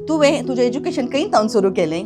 तुवें तुजें एज्युकेशन खंय तावन सुरू केलें,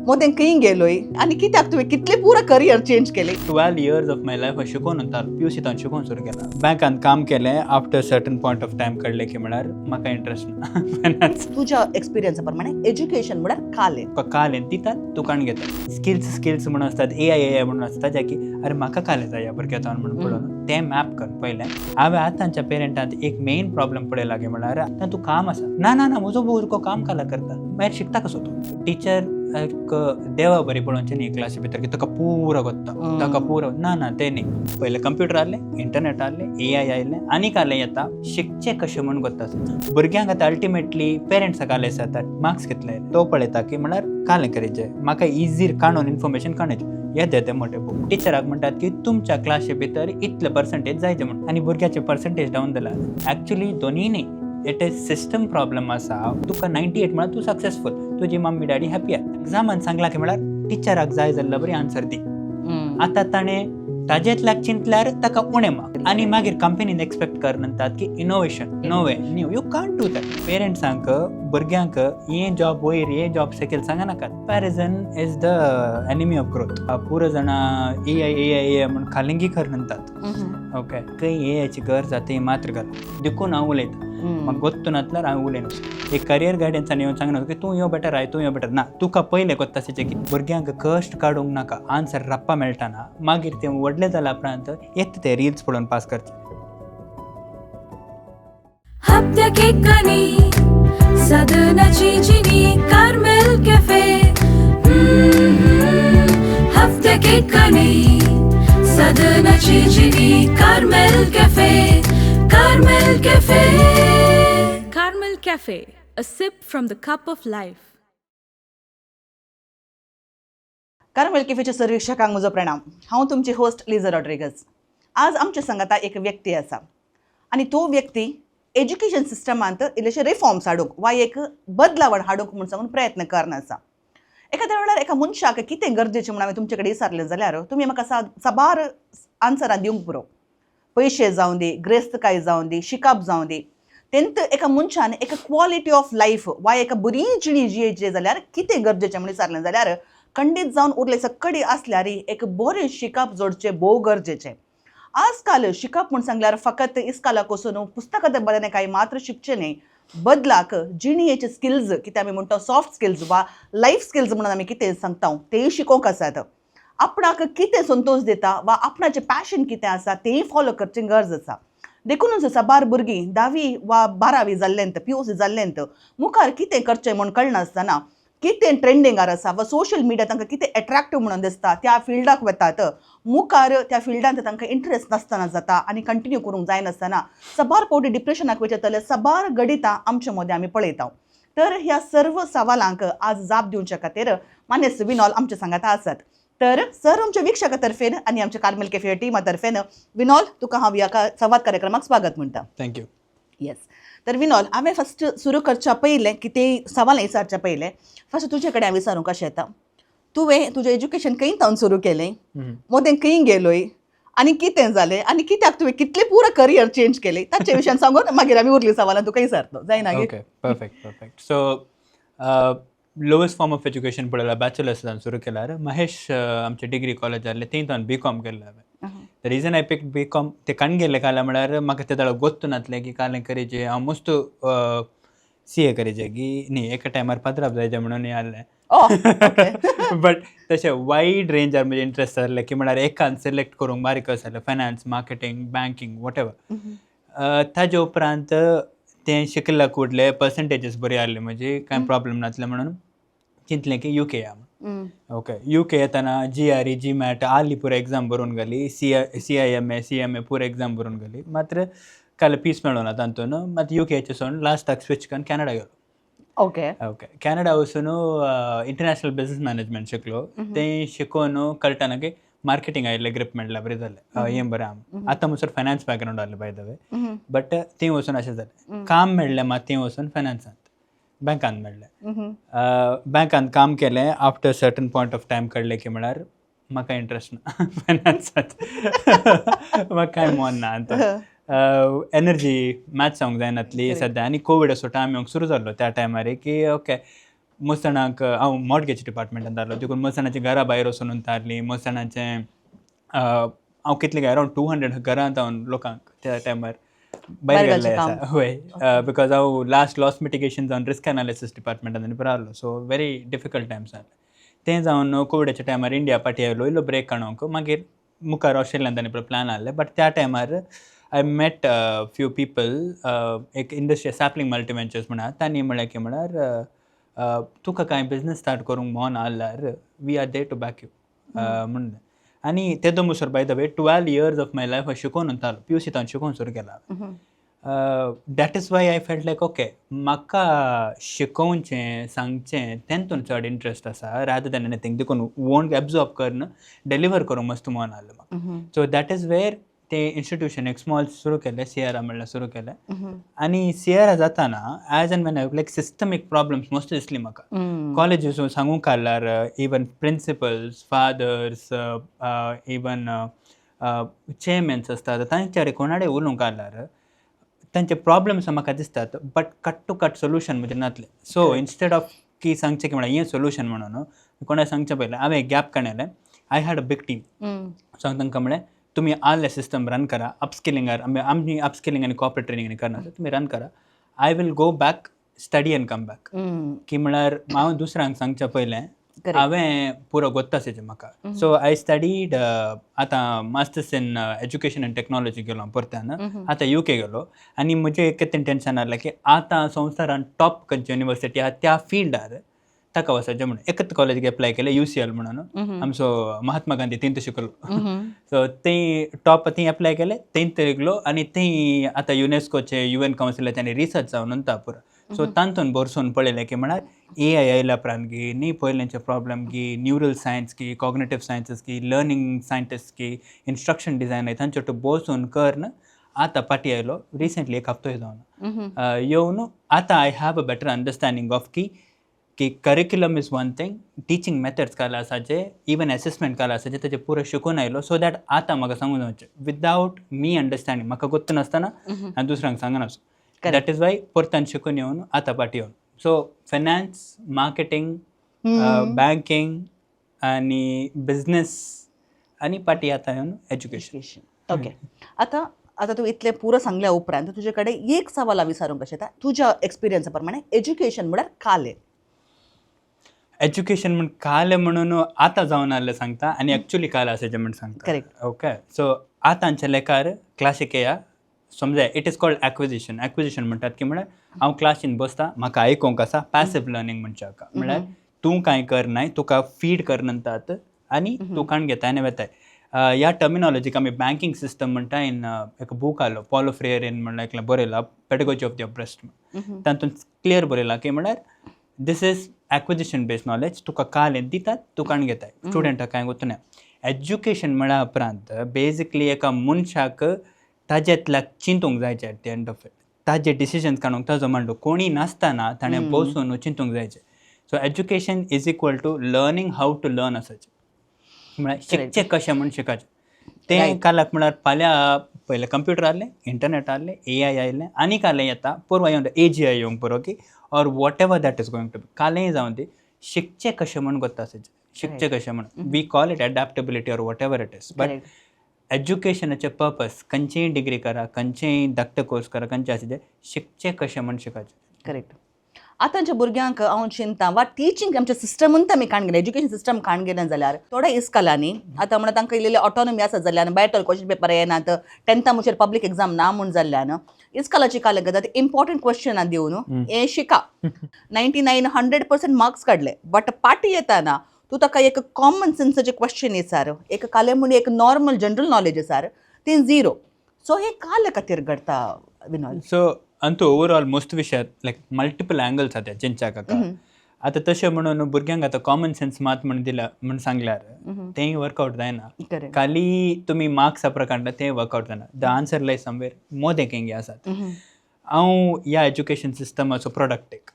मोदें खंय गेलोय आनी कित्याक तुवें कितलें पुरो करियर चेंज केलें? 12 years of my life शिकोवन उरता. पीयूसी तावन शिकोवन सुरू केला. बँकान काम केलें. After certain point of time कळ्ळें की म्हळ्यार म्हाका इंट्रस्ट ना फायनान्स. तुज्या एक्सपिरियन्सा प्रमाणे एज्युकेशन म्हळ्यार कालें? तुका कालें दितात, तूं काण घेता. स्किल्स स्किल्स म्हणून आसतात, ए I ए I म्हणून आसता, जे की अरे म्हाका कालें जाय ह्या भुरग्या तावन म्हणून पळोवन तें मॅप कर पयलें. हांवें आतांच्या पेरंटांत एक मेन प्रॉब्लम पळयला की म्हळ्यार आतां तूं काम आसा, ना ना ना, म्हजो भुरगो काम काला करता, मागीर शिकता कसो तूं? टिचर एक देवा बरी पळोवचें न्ही क्लासी भितर की ताका पुरो कोत्ता, ताका पुरो. ना ना, तें न्ही. पयलें कंप्युटर आहलें, इंटरनेट आहलें, ए I आयलें, आनीक आलें येता. शिकचें कशें म्हूण कोत्ता भुरग्यांक. आतां अल्टिमेटली पेरंट्साक आलें जाता, मार्क्स कितले आयले तो पळयता की म्हळ्यार कालें करीचे म्हाका इजीर काणून इन्फॉर्मेशन काडून येते. ते मोठे बूक टिचराक म्हणटात की तुमच्या क्लासी भितर इतले पर्संटेज जायचे म्हूण आनी भुरग्याचे पर्संटेज डावन दिला. एक्चुली दोनूय न्ही, it is system problem आसा. तुका 98 म्हळ्यार तूं सक्सेसफूल, तुजी मम्मी डॅडी हॅपी आहा. एग्जामान सांगला की म्हळ्यार टिचराक जाय जाल्ल्या बरी आन्सर दी. आतां ताणें ताजेंतल्याक चिंतल्यार ताका उणें मार्क आनी मागीर कंपनीन एक्सपेक्ट कर म्हणटात की इनोवेशन, नवें, new. You can't do that. पेरंट्सांक भुरग्यांक हे जॉब वयर, हे जॉब सकयल सांगनाकात. Comparison is the enemy of growth. पुरो जाणां ए I, A I, A I म्हूण खालिंगी कर म्हणटात. ओके, खंय ए आयची गरज आसा थंय मात्र घाल. देखून हांव उलयतां. म्हाका गोत्तू नासल्यार हांव उलयना. एक करियर गायडन्सान येवन सांगना की तूं यो बेटर I, तूं यो बेटर ना. तुका पयलें कोत्ता आसचें की भुरग्यांक कश्ट काडूंक नाका. आन्सर रप्पा मेळटा ना, मागीर ते व्हडले जाल्या उपरांत येता ते रिल्स पळोवन पास करचे. हप्त्याक कनी सदनाची जिनी कार्मेल कॅफे. हप्त्याक कनी सदनाची जिनी Carmel cafe, Carmel cafe. Carmel Cafe, a sip from the cup of life. Carmel कॅफेच्या सर्व म्हजो प्रणाम. हांव तुमची होस्ट लिझा रॉड्रिगज. आज आमच्या सांगाता एक व्यक्ती आसा आनी तो व्यक्ती एज्युकेशन सिस्टमांत इल्लेशे रिफॉर्म्स हाडूंक वा एक बदलावण हाडूंक म्हूण सांगून प्रयत्न करना आसा. एखाद्या वेळार एका मनशाक कितें गरजेचें म्हूण हांवें तुमचे कडेन विचारलें जाल्यार तुमी म्हाका साबार आन्सरां दिवंक पुरो. पयशे जावं दी, ग्रेस्तकाय जावं दी, शिकप जावं दी, तेंत एका मनशान एक क्वॉलिटी ऑफ लायफ वा एका बरी जिणी जियेची जाल्यार कितें गरजेचें म्हूण विचारलें जाल्यार खंडीत जावन उरले सकडी आसल्यार एक बरें शिकप जोडचें भोव गरजेचें. आजकाल शिकप म्हूण सांगल्यार फकत इस्कालाक वचून पुस्तकां बरें कांय मात्र शिकचें न्ही, बदलाक जिणयेचे स्किल्स, कितें आमी म्हणटा सॉफ्ट स्किल्स वा लायफ स्किल्स म्हणून आमी कितें सांगता, तेय शिकोवंक आसात. आपणाक कितें संतोश दिता वा आपणाचें पॅशन कितें आसा तेंय फॉलो करचें गरज आसा. देखूनच साबार भुरगीं 10वी वा 12वी जाल्ल्यांत, पीयूसी जाल्ल्यांत, मुखार कितें करचें म्हूण कळनासतना कितें ट्रेंडिंगार आसा वा सोशल मिडिया तांकां कितें एट्रॅक्टीव म्हणून दिसता त्या फिल्डाक वतात. मुखार त्या फिल्डांत तांकां इंट्रस्ट नासतना जाता आनी कंटिन्यू करूंक जायनासतना साबार फावटी डिप्रेशनाक वयतले साबार घडितां आमचे मदें आमी पळयता. तर ह्या सर्व सवालांक आज जाप दिवच्या खातीर मानेस्त विनॉल आमच्या सांगाता आसात. तर सर, आमच्या वीक्षका तर्फेन आनी आमच्या कार्मेल कॅफे टिमा तर्फेन, विनॉल, तुका हांव ह्या संवाद कार्यक्रमाक स्वागत म्हणटा. Thank you. Yes, तर विनॉल, हांवें फस्ट सुरू करच्या पयलें, कितें सवाल विचारच्या पयलें, फस्ट तुजे कडेन हांव विचारूंक कशें येता, तुवें तुजें एज्युकेशन खंय तावन सुरू केलें, मोदें खंय गेलोय आनी कितें जालें आनी कित्याक तुवें कितलें पुरो करियर चेंज केलें, ताचे विशयान सांगून मागीर आमी उरली सवालां तुका विचारतो, जायना? Okay, perfect perfect. So lowest form of education पळयला, बॅचलर्सान सुरू केल्यार महेश आमचे डिग्री कॉलेज आहले, थंय हांवें बी कॉम केल्लें हांवें. The reason I pick B Com, ते कण गेल्ले काल्या म्हळ्यार म्हाका ते दोळो गोत्तू नासलें की कालें करीचे. हांव मस्त सी ए करीचे की न्ही, एका टायमार पात्राप जायचे म्हणून हें आहलें. बट तशें वायड रेंजार म्हजे इंट्रस्ट आसले की म्हळ्यार एकान सिलेक्ट करूंक बारीक आसलें, finance, marketing, banking, what ever. ताजे उपरांत तें शिकल्याक उरलें, पर्संटेजीस बरी आहली म्हजी, कांय प्रॉब्लम नासलें म्हणून चिंतलें की युके या. ओके, युके येताना जीआरई, जी मॅट आली, पुरो एग्जाम बरोवन घाली. C I C I M A, CMA पुरो एग्जाम बरोवन घाली. मात्र काल पीस मेळना तातून. मात युकेचे सोडून लास्टाक स्विच करून कॅनडा गेलो. ओके, कॅनडा वचून इंटरनॅशनल बिझनेस मॅनेजमेंट शिकलो. तें शिकोवन कळटा ना की मार्केटिंग आयिल्लें, ग्रीप मेळ्ळें, बरें जालें, हें बरें आहा. आतां म्हणसर फायनान्स बॅकग्रावंड आहलें बाय the way. But थंय वचून अशें जालें, काम मेळ्ळें, मात थंय वचून फायनान्सांत बँकान मेळ्ळें. बँकान काम केलें. After certain point of time कळ्ळें की म्हळ्यार म्हाका इंट्रस्ट ना फायनान्सांत, म्हाका कांय मन ना आतां. एनर्जी मॅच जावंक जायनातली सद्या आनी कोवीड असो टायम येवंक सुरू जाल्लो त्या टायमार की ओके, मस्त जाणांक, हांव मॉर्गेज डिपार्टमेंटान जालो देखून मस्त जाणांची घरां भायर वचून उरतालीं. मस्त जाणांचें, हांव कितले काय, अरावंड 200 घरांत हांव लोकांक त्या टायमार भायर भायर गेल्ले घालचें. आसा. हय, because हांव लास्ट लॉस मिटिगेशन जावन रिस्क एनालिसीस डिपार्टमेंटान आनी रावलो. सो व्हेरी डिफिकल्ट टायम्स जाले तें. जावन कोविडाच्या टायमार इंडिया पाटी आयलो इल्लो ब्रेक काडूंक. मागीर मुखार ऑस्ट्रेलियान तांणी प्लॅन आहले, बट त्या टायमार I met few people. एक इंडस्ट्री सॅपलिंग मल्टीवेंचर्स म्हणा, तांणी म्हळें की म्हळ्यार तुका कांय बिजनस स्टार्ट करूंक मन आहल्यार we are there to back you म्हणून. आनी तेदो मुसर, by the way, 12 years of my life हांव शिकोवन उरतालो. पीयूसी हांवें शिकोवन सुरू केला. That is why I felt like, okay, म्हाका शिकोवचें, सांगचें तेंतून चड इंट्रस्ट आसा रादर दॅन एनीथींग. देखून ओन एब्जॉर्ब करून डिलिव्हर करूंक मस्त मन आहलें म्हाका. सो that is where ते इन्स्टिट्यूशन एक स्मॉल सुरू केलें, सियारा म्हणल्यार सुरू केलें. आनी सियारा जाताना as and when like systemic problems मस्त दिसली म्हाका कॉलेजीस सांगूंक काडल्यार, even principals, fathers, even chairmans आसतात, तांच्या कोणाडे उलोवंक काडल्यार तांचे प्रॉब्लम्स म्हाका दिसतात, but cut to cut solution म्हजें नातलें. सो इन्स्टेड ऑफ की सांगचें की म्हळ्यार हें सोल्युशन म्हणून कोणा सांगचें पयलें हांवें गॅप काडलें. I had a big team. So हांवें तांकां म्हळें, तुमी आसलें सिस्टम रन करा, अपस्किलिंगार आमी आमी अपस्किलिंग आनी कॉर्पोरेट ट्रेनिंग आनी करना, तुमी रन करा, I will go back, study and come back. की म्हळ्यार हांव दुसऱ्यांक सांगच्या पयलें हांवें पुरो गोत्ता आसाचें म्हाका. So I studied. आतां masters in education and technology गेलो हांव परत्यान. आतां युके गेलो आनी म्हजें एक टेन्शन आहलें की आतां संवसारान टॉप खंयची युनिवर्सिटी आहा त्या फिल्डार, ताका वचपाचें म्हणून एकच कॉलेजीक एप्लाय केलें, युसीएल म्हणून. आमचो महात्मा गांधी थंय तो शिकलो. सो थंय टॉप थंय एप्लाय केलें, थंय गेलो. आनी थंय आतां युनेस्कोचे, युएन कावन्सिलाचे आनी रिसर्च जावन उरता पुरो. सो तांतून बरसून पळयलें की म्हळ्यार एआय आयल्या उपरांत गी न्ही पयलेंचे प्रॉब्लम की न्यूरल सायन्स की, कॉग्नेटीव सायन्सीस की, लर्निंग सायंटिस्ट की, इन्स्ट्रक्शन डिझायनर, तांचे बसून करन आतां पाटी आयलो रिसेंटली, एक हप्तो जावन येवन. आतां I have a better understanding of की की curriculum is one thing, teaching methods काल आसाचे, इवन एसेसमेंट काल आसाचे, तेजे पुरो शिकून आयलो. सो that आतां म्हाका सांगूं जावचें विदावट मी अंडरस्टँडींग, म्हाका गोत्त नासतना आनी दुसऱ्यांक सांगना. That is why परतान शिकून येवन आतां पाटी येवन, सो फायनान्स, मार्केटींग, बँकींग आनी बिजनेस आनी पाटी आतां येवन एज्युकेशन. ओके, आतां आतां तूं इतलें पुरो सांगल्या उपरांत तुजे कडेन एक सवाल हांव विचारूंक कशें येता, तुज्या एक्सपिरियन्सा प्रमाणे एज्युकेशन म्हळ्यार कालें? एज्युकेशन म्हण कालें म्हणून आतां जावन आहलें सांगता आनी एक्चुली काल आसाचें म्हण सांगता. ओके, सो आतांच्या लेखार क्लासीक येया समजा, it is called acquisition. Acquisition म्हणटात की म्हळ्यार हांव क्लासीन बसता, म्हाका आयकोंक आसा, पॅसिव लर्निंग म्हणचे हाका. म्हळ्यार तूं कांय करनाय, तुका फीड कर म्हणटात आनी तूं काण घेताय आनी वेताय. ह्या टर्मिनॉलॉजीक आमी बँकींग सिस्टम म्हणटा. इन एक बूक आयलो, पॉलो फ्रेयरीन म्हणल्यार एकलें बरयला, पेडगोजी ऑफ the oppressed. तातूंत क्लियर बरयला की म्हळ्यार this is acquisition based knowledge. तुका काल दितात, तूं काण घेताय, स्टुडंटाक कांय वचना. एज्युकेशन म्हळ्या उपरांत बेजिकली एका मनशाक ताजेंतल्या चिंतूंक जायचें. At the end of it ताजे डिसिजन्स काडूंक ताजो मांडो कोणी नासतना ताणें बसून चिंतूंक जायचें. So education is equal to learning how to learn आसाचें. म्हळ्यार शिकचें कशें म्हूण शिकाचें तें. कालाक म्हळ्यार फाल्यां पयलें कंप्युटर आहलें, इंटरनेट आहलें, एआय आयलें आनी कालें येता पोरवां येवन एजीआय येवंक पुरो की or whatever that is going to be, कालेंय जावन दी, शिकचें कशें म्हूण गोत्ता आसाचें. शिकचें कशें म्हूण, we call it adaptability or whatever it is, but एज्युकेशनाचे purpose, खंयचीय डिग्री करा, खंयचेय धाकटे कोर्स करा, खंयचे आसा तें, शिकचें कशें म्हूण शिकाचें. करेक्ट. आतांच्या भुरग्यांक हांव चिंता वा टिचींग आमच्या सिस्टमून आमी काण गेले, एज्युकेशन सिस्टम काण गेलें जाल्यार थोड्या इस्कलांनी आतां म्हणून तांकां इल्लें ऑटोनॉमी आसा जाल्ल्यान, भायर तर क्वेश्चन पेपर येनात, टेंथा मुचेर पब्लीक एग्जाम ना म्हूण जाल्ल्यान इस्कलाची काल करतात, इम्पॉर्टंट क्वेश्चनां दिवन हें शिका, 99, 100% मार्क्स काडले. बट पाटी येताना तूं ताका एक कॉमन सेन्साचे क्वेश्चन विचार, एक काले म्हूण एक नॉर्मल जनरल नॉलेज विचार, ती झिरो. सो हें काले खातीर घडटा, विनोद? सो अंतू ओवरऑल मोस्ट विशयात लायक मल्टिपल अँगल्स आसा चिंतच्याक हाका. आतां तशें म्हणून भुरग्यांक आतां कॉमन सेन्स मात म्हण दिल्या म्हण सांगल्यार तेंय वर्कआउट जायना. खाली तुमी मार्क्सा प्रकार तें वर्कआउट जायना. The answer लाय समवेर मोदें केंगे आसात. हांव ह्या एज्युकेशन सिस्टमाचो प्रोडक्ट एक,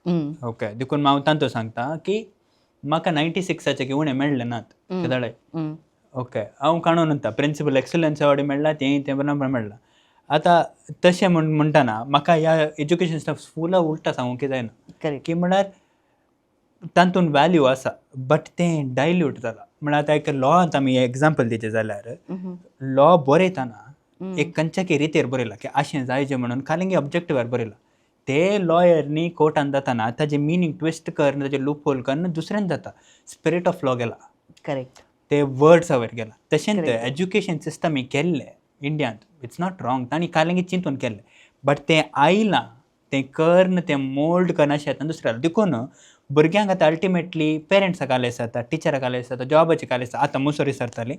ओके, देखून हांव तांतू सांगता की म्हाका 96ाचे उणें मेळ्ळे नात केदाळे. ओके, हांव काणून उरता, प्रिंसिपल एक्सलन्स अवॉर्ड मेळ्ळा, तें तें बरोबर मेळ्ळा. आतां तशें म्हण म्हणटना म्हाका ह्या एज्युकेशन सिस्टम फुला उल्टा सांगूंक जायना. करेक्ट की म्हळ्यार तातूंत वॅल्यू आसा बट तें डायल्यूट जाला. म्हळ्यार आतां एक लॉ आमी एग्जाम्पल दिचें जाल्यार लॉ बरयतना एक खंयच्या रितीर बरयला की अशें जायचें म्हणून खाली ऑब्जेक्टिवार बरयला. ते लॉयरनी कोर्टान जाताना ताजें मिनींग ट्विस्ट करून ताजें लूप होल करून दुसऱ्यान जाता. स्पिरीट ऑफ लॉ गेला. करेक्ट ते वर्ड्सा वयर गेला. तशेंच Correct. Education system ही केल्लें इंडियांत, it's not wrong, तांणी कालंगी चिंतून केल्लें बट तें आयलां तें कर्न तें मोल्ड कर्न अशें येता दुसऱ्या. देखून भुरग्यांक आतां अल्टिमेटली पेरंट्साक आलेस जाता, टिचराक आलेस जाता, जॉबाचे आलेस. आतां मुसोरी सरताली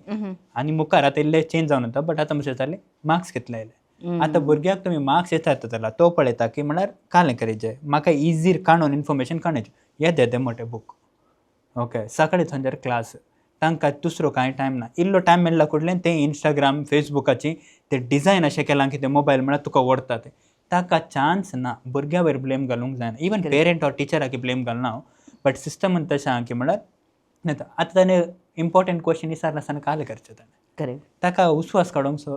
आनी मुखार आतां इल्लें चेंज जावन वता बट आतां मुसोरी सरताली मार्क्स कितले आयले. आतां भुरग्याक तुमी मार्क्स येतात जाल्यार तो पळयता की म्हळ्यार कालें करीचे म्हाका इजीर काणून इन्फॉर्मेशन काडून येदे येदे मोठे बूक. ओके, सकाळी थंयसर क्लास, तांकां दुसरो कांय टायम ना. इल्लो टायम मेळ्ळा कुडल्यान ते इंस्टाग्राम फेसबुकाची ते डिजायन अशें केलां की ते मोबायल म्हळ्यार तुका ओडटा ते. ताका चान्स ना. भुरग्या वयर ब्लेम घालूंक जायना. इवन पेरंट ऑर टिचराक ब्लेम घालना हांव बट सिस्टमान तशें आहा की म्हळ्यार येता. आतां ताणें इम्पॉर्टंट क्वेश्चन विचारनासतना कालें करचें ताणें. करेक्ट ताका उस्वास काडूंक सो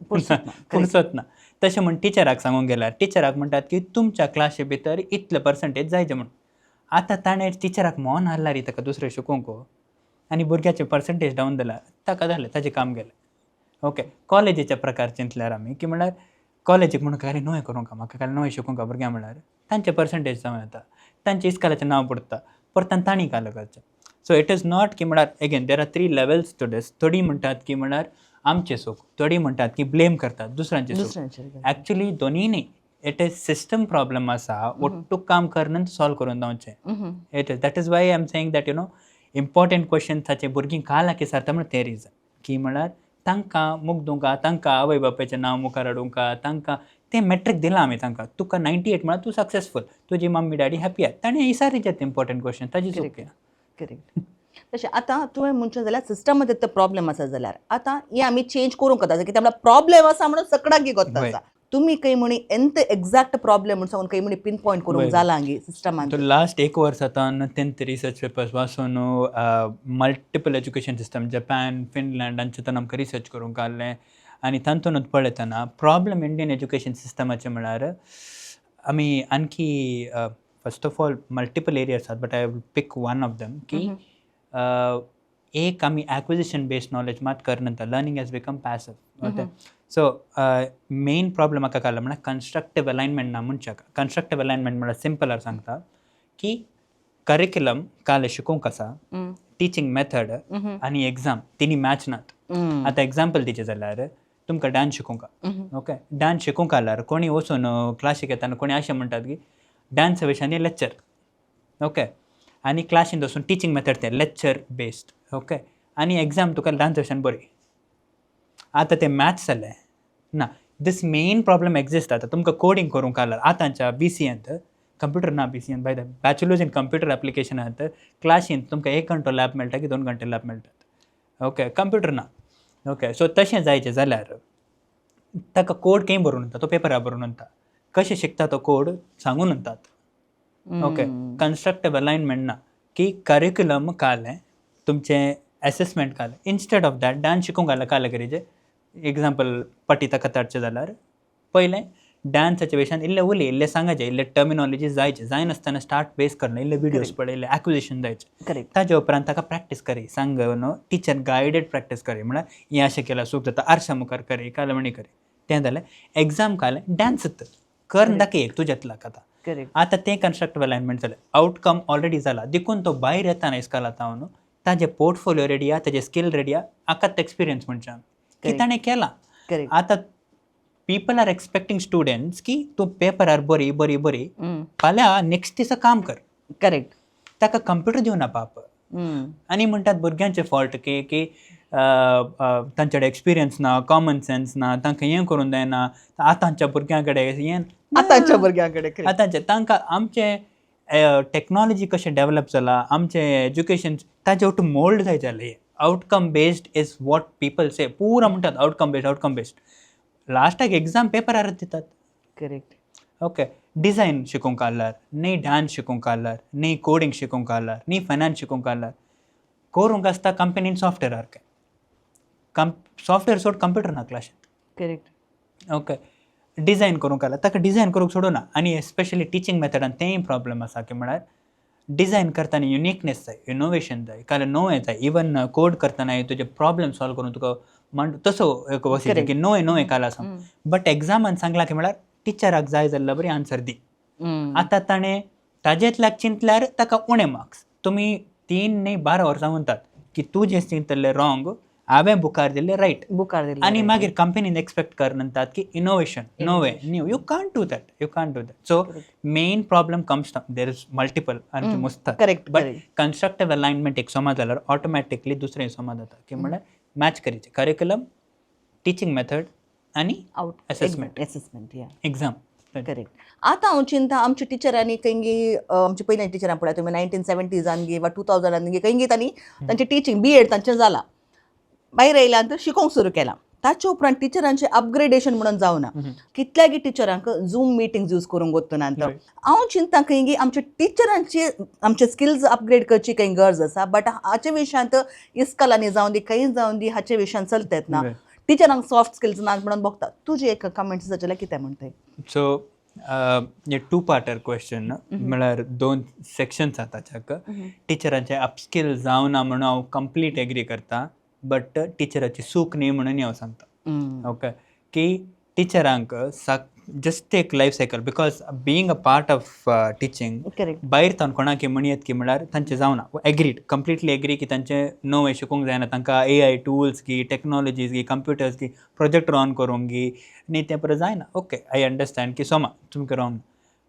फुरसत ना. फुरसत ना. तशें म्हण टिचराक सांगूंक गेल्यार टिचराक म्हणटात की तुमच्या क्लासी भितर इतले पर्संटेज जायचे म्हण. आतां ताणें टिचराक मोन हाडला रे ताका दुसरें शिकोवंक आनी भुरग्याचे पर्संटेज डावन दिला, ताका जालें ताजें काम गेलें. ओके, कॉलेजीच्या प्रकार चिंतल्यार आमी की म्हळ्यार कॉलेजीक म्हणून कांय न्हय करूंक म्हाका कांय न्हय शिकोवंक भुरग्यां म्हळ्यार तांचे पर्संटेज जावं येता, तांचे इस्कालाचें नांव पडटा, परतान तांणी कालो करचें. सो it is not की म्हळ्यार again there are three levels to this. थोडीं म्हणटात की म्हळ्यार आमचें चूक, थोडीं म्हणटात की ब्लेम करतात दुसऱ्यांचे चूक. दुसऱ्यांचेर. एक्चुली दोनूय न्ही, it is system problem आसा. ಒಟ್ಟು काम करन सॉल्व करून जावचें. It is that is why I am saying that important question ताचे भुरगीं कालाकी सरता म्हणून तें रिजन की म्हळ्यार तांकां मुगदूंका, तांकां आवय बापायचें नांव मुखार हाडूंका, तांकां तें मॅट्रीक दिलां आमी तांकां, तुका 98 म्हळ्यार तूं सक्सेसफूल, तुजी मम्मी डॅडी हॅपी आहा. ताणें विचारीचें इम्पॉर्टंट क्वेश्चन, ताजी चूक. करेक्ट. तशें आतां तुवें म्हणचें जाल्यार सिस्टमांत तो प्रॉब्लेम आसा जाल्यार आतां हें आमी चेंज करूंक वता कित्याक म्हळ्यार प्रॉब्लेम आसा म्हणून सकडांगी गोत्ता आसा. तुमी खंय म्हणी एंत एग्जॅक्ट प्रॉब्लेम म्हण सांगून खंय म्हणी पिन पॉयंट करूंक जालां गी सिस्टमान? तो लास्ट एक वर्स आतां तेंत रिसर्च पेपर्स वाचून multiple education system Japan, Finland हांचे आमकां रिसर्च करूंक आहलें आनी तातूंतच पळयतना प्रॉब्लम इंडियन एज्युकेशन सिस्टमाचें म्हळ्यार आमी आणखी first of all multiple areas आसात but I will pick one of them की एक आमी एक्विजिशन बेस्ड नॉलेज मात करनता, learning has become passive. Okay, so main problem म्हाका कळ्ळा म्हळ्यार कन्स्ट्रक्टीव अलायनमेंट ना मनशाक. कन्स्ट्रक्टीव अलायनमेंट म्हळ्यार सिंपलार सांगता की करिक्युलम काल शिकोवंक आसा, टिचींग मेथड आनी एग्जाम तिनी मॅच नात. आतां एग्जाम्पल दिचें जाल्यार तुमकां डान्स शिकोवंक, ओके, डान्स शिकोवंक आल्यार कोणी वचून क्लासीक येताना कोणी अशें म्हणटात की डान्सा विशयान लेक्चर, ओके, आनी क्लासीन वचून टिचींग मेथड तें लेक्चर बेस्ड, ओके, आनी एग्जाम तुका डान्स विशयान बरी. आतां तें मॅच जालें ना. दीस मेन प्रॉब्लम एग्जिस्ट. आतां तुमकां कोडींग करूंक आल्यार आतांच्या बी सी एंत कंप्युटर ना. B C N by the bachelors in computer एप्लिकेशनांत क्लासींत तुमकां एक घंटो लॅब मेळटा की 2 घंटे लॅब मेळटात, ओके, कंप्युटर ना. ओके, सो तशें जायचें जाल्यार ताका कोड खंय बरोवन उरता, तो पेपरार बरोवन उरता, कशें शिकता तो कोड सांगून उरतात. ओके, कन्स्ट्रक्टीव अलायनमेंट ना की करिक्युलम कालें तुमचें एसेसमेंट कालें. इन्स्टेड ऑफ that dance शिकूंक घाल्यार कालें करीजे एग्जाम्पल पटी ताका ताडचें जाल्यार पयलें डान्साच्या विशयान इल्लें उलय, इल्लें सांगाचें, इल्लें टर्मिनॉलॉजी जायचें जायनासतना स्टार्ट बेस करना, इल्ले विडियोज पळय, इल्लें एक्विजिशन जायचें. ताजे उपरांत ताका प्रॅक्टीस करी सांग न्हू, टिचर गायडेड प्रॅक्टीस करी म्हळ्यार हें अशें केल्यार चूक जाता, आरशा मुखार करी, कालें म्हणी करी. तें जालें एग्जाम कालें डान्स कर दाखय एक तुज्यांतला आतां. आतां तें कन्स्ट्रक्टीव अलायनमेंट जालें, आवटकम ऑलरेडी जाला. देखून तो भायर येताना इस्कॉला न्हू ताजें पोर्टफोलियो रेडी आहा, ताजें स्कील रेडी आहा, हाकाच एक्सपिरियन्स म्हणचें आमी की ताणें केलां. आतां people are expecting students की तूं पेपरार बरी बरी बरी फाल्यां नेक्स्ट दिसा काम कर. ताका कंप्युटर दिवना पाप. आनी म्हणटात भुरग्यांचे फॉल्ट की की तांचे कडेन एक्सपिरियन्स ना, कॉमन सेन्स ना, तांकां हें करूंक जायना. आतांच्या भुरग्यां कडेन हें आतांच्या भुरग्यां कडेन. आतांचे तांकां आमचें टॅक्नॉलॉजी कशें डेवलप जाला, आमचें एज्युकेशन ताजे वटून मोल्ड जायत जालें. Outcome based is what people say. पुरा म्हणटात आउटकम बेस्ड, आउटकम बेस्ड, लास्टाक एग्जाम पेपरार दितात. ओके, डिजायन शिकोवंक आल्यार न्ही, डान्स शिकोवंक आल्यार न्ही, कोडींग शिकोवंक आल्यार न्ही, फायनान्स शिकोवंक आल्यार करूंक आसता कंपनीन सॉफ्टवेअर सारकें सॉफ्टवेअर सोड कंप्युटर ना क्लासींत. ओके, डिझायन करूंक आला ताका डिझायन करूंक सोडूना. आनी एस्पेशली टिचींग मेथडान तेंय प्रॉब्लम आसा की म्हळ्यार डिझायन करतना युनिकनेस जाय, इनोवेशन जाय, काल नवें जाय. इवन कोड करतना तुजे प्रॉब्लम सॉल्व करून तुका मांड तसो एक वसीचे की नवें नवें काल आसा. बट एग्जामान सांगला की म्हळ्यार टिचराक जाय जाल्यार बरी आन्सर दी. आतां ताणें ताजेंतल्याक चिंतल्यार ताका उणे मार्क्स. तुमी 3 न्ही 12 वर्सां म्हणटात की तूं जें चिंतलें रॉंग, हांवें बुकार दिल्लें रायट. बुकार दिल्लें आनी right. मागीर कंपनीन एक्सपेक्ट कर म्हणटात की इनोवेशन, नवें, new. You can't do that, you can't do that. So main problem comes, there is multiple आनी मुसतात. बट कन्स्ट्रक्टिव्ह अलायनमेंट एक समा जाल्यार ऑटोमॅटिकली दुसरें समा जाता की म्हळ्यार मॅच करीचे करिकुलम, टिचींग मेथड आनी आउट assessment. Assessment, या. एक्झाम. करेक्ट. आतां हांव चिंता, आमच्या टिचरांनी खंय, आमच्या पयल्या टिचरां पळय तुमी, 1970जान गी वा 2000 गी खंय तांणी तांचें टिचींग, बी एड तांचें जाला, भायर येयल्यान शिकोवंक सुरू केलां. ताचे उपरांत टिचरांचें अपग्रेडेशन म्हणून जावना. कितल्यागी टिचरांक झूम मिटींग्स यूज करूंक वतना हांव चिंता खंय की आमच्या टिचरांची आमचे स्किल्स अपग्रेड करची खंय गरज आसा. बट हाचे विशयांत इस्कलांनी जावं दी, खंय जावं दी, हाचे विशयान चलतात ना. टिचरांक सॉफ्ट स्किल्स ना म्हणून बघता. तुजी एक कमेंट्स जाल्यार कितें म्हणटाय? सो हे टू पार्टर क्वेश्चन, म्हळ्यार दोन सेक्शन्स आसा ताच्याक. टिचरांचे अपस्किल जावना म्हणून हांव कंप्लीट एग्री करता, बट टिचराची चूक न्ही म्हणून हांव सांगता. ओके, की टिचरांक जस्ट एक life cycle, because being a part of teaching, भायर तावन कोणाक म्हणयेत की म्हळ्यार तांचें जावना. एग्रीड, कंप्लिटली एग्री की तांचें नवें शिकूंक जायना. तांकां एआय टुल्स गी, टॅक्नोलॉजीज गी, कंप्युटर्स गी, प्रोजेक्टर ऑन करूंक गी न्ही, तें परत जायना. ओके, I understand की सोमा तुमकां रॉंग,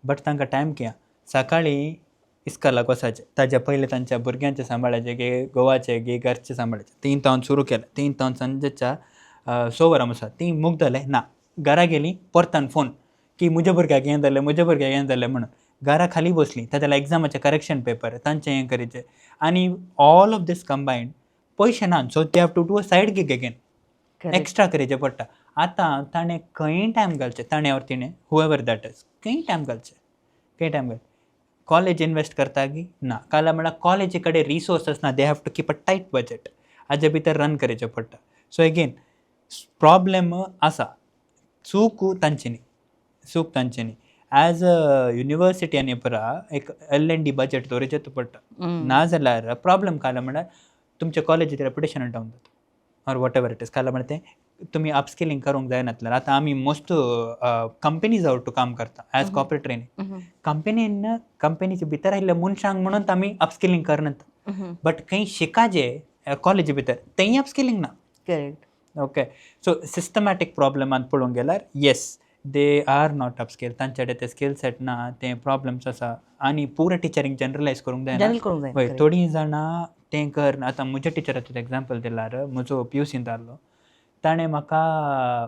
बट तांकां टायम किया सकाळीं इस्कॉलाक वचाचें, ताज्या पयलें तांच्या भुरग्यांचें सांबाळाचें गे, घोवाचें गे, घरचें सांबाळाचें. तीन तावन सुरू केलें, तीन तावन सांजेच्या 6 वरां आसा ती मुगदलें ना. घरा गेलीं, परतान फोन की म्हज्या भुरग्याक हें जालें, म्हज्या भुरग्याक हें जालें म्हणून. घरा खाली बसलीं, ताज्या एग्जामाचें करेक्शन पेपर तांचें हें करीचें आनी ऑल ऑफ these combined पयशे ना. So they have to do a side gig again, extra करीचें पडटा. आतां ताणें खंय टायम घालचें, ताणें ऑर तिणें, हुएवर that is, खंय टायम घालचें, खंय टायम घालचें? कॉलेज इनवेस्ट करता की ना. काल म्हळ्यार कॉलेजी कडेन रिसोर्सस ना. They have to keep a tight budget, हाजे भितर रन करीचें पडटा. सो एगेन प्रॉब्लेम आसा, चूक तांची न्ही, चूक तांची न्ही. एज अ युनिवर्सिटी आनी पुरा एक एल एन डी बजट दवरचें पडटा, ना जाल्यार प्रॉब्लम काल म्हळ्यार तुमच्या कॉलेजीचें रेपुटेशन डावन जाता or whatever it is. काल म्हळ्यार तें तुमी अपस्किलिंग करूंक जायनातल्यार. आतां आमी मोस्ट कंपनीज आवट काम करता एज कॉर्पोरेट ट्रेनिंग. कंपनीन कंपनीचे भितर आयिल्ल्या मनशांक म्हणून आमी अपस्किलिंग करनात, बट खंय शिकाजे कॉलेजी भितर तेंय अपस्किलिंग ना. ओके, सो सिस्टमॅटीक प्रॉब्लमान पळोवंक गेल्यार, yes, they are not upskill. तांचे कडेन ते स्किल सेट ना, ते प्रॉब्लम्स आसा आनी पुरो टिचरींग जनरलायज करूंक जायना. जनरल करूंक जायना. हय, थोडीं जाणां तें कर. आतां म्हज्या टिचराचें एग्जाम्पल दिल्यार, म्हजो पी यू सींत आहलो, ताणें म्हाका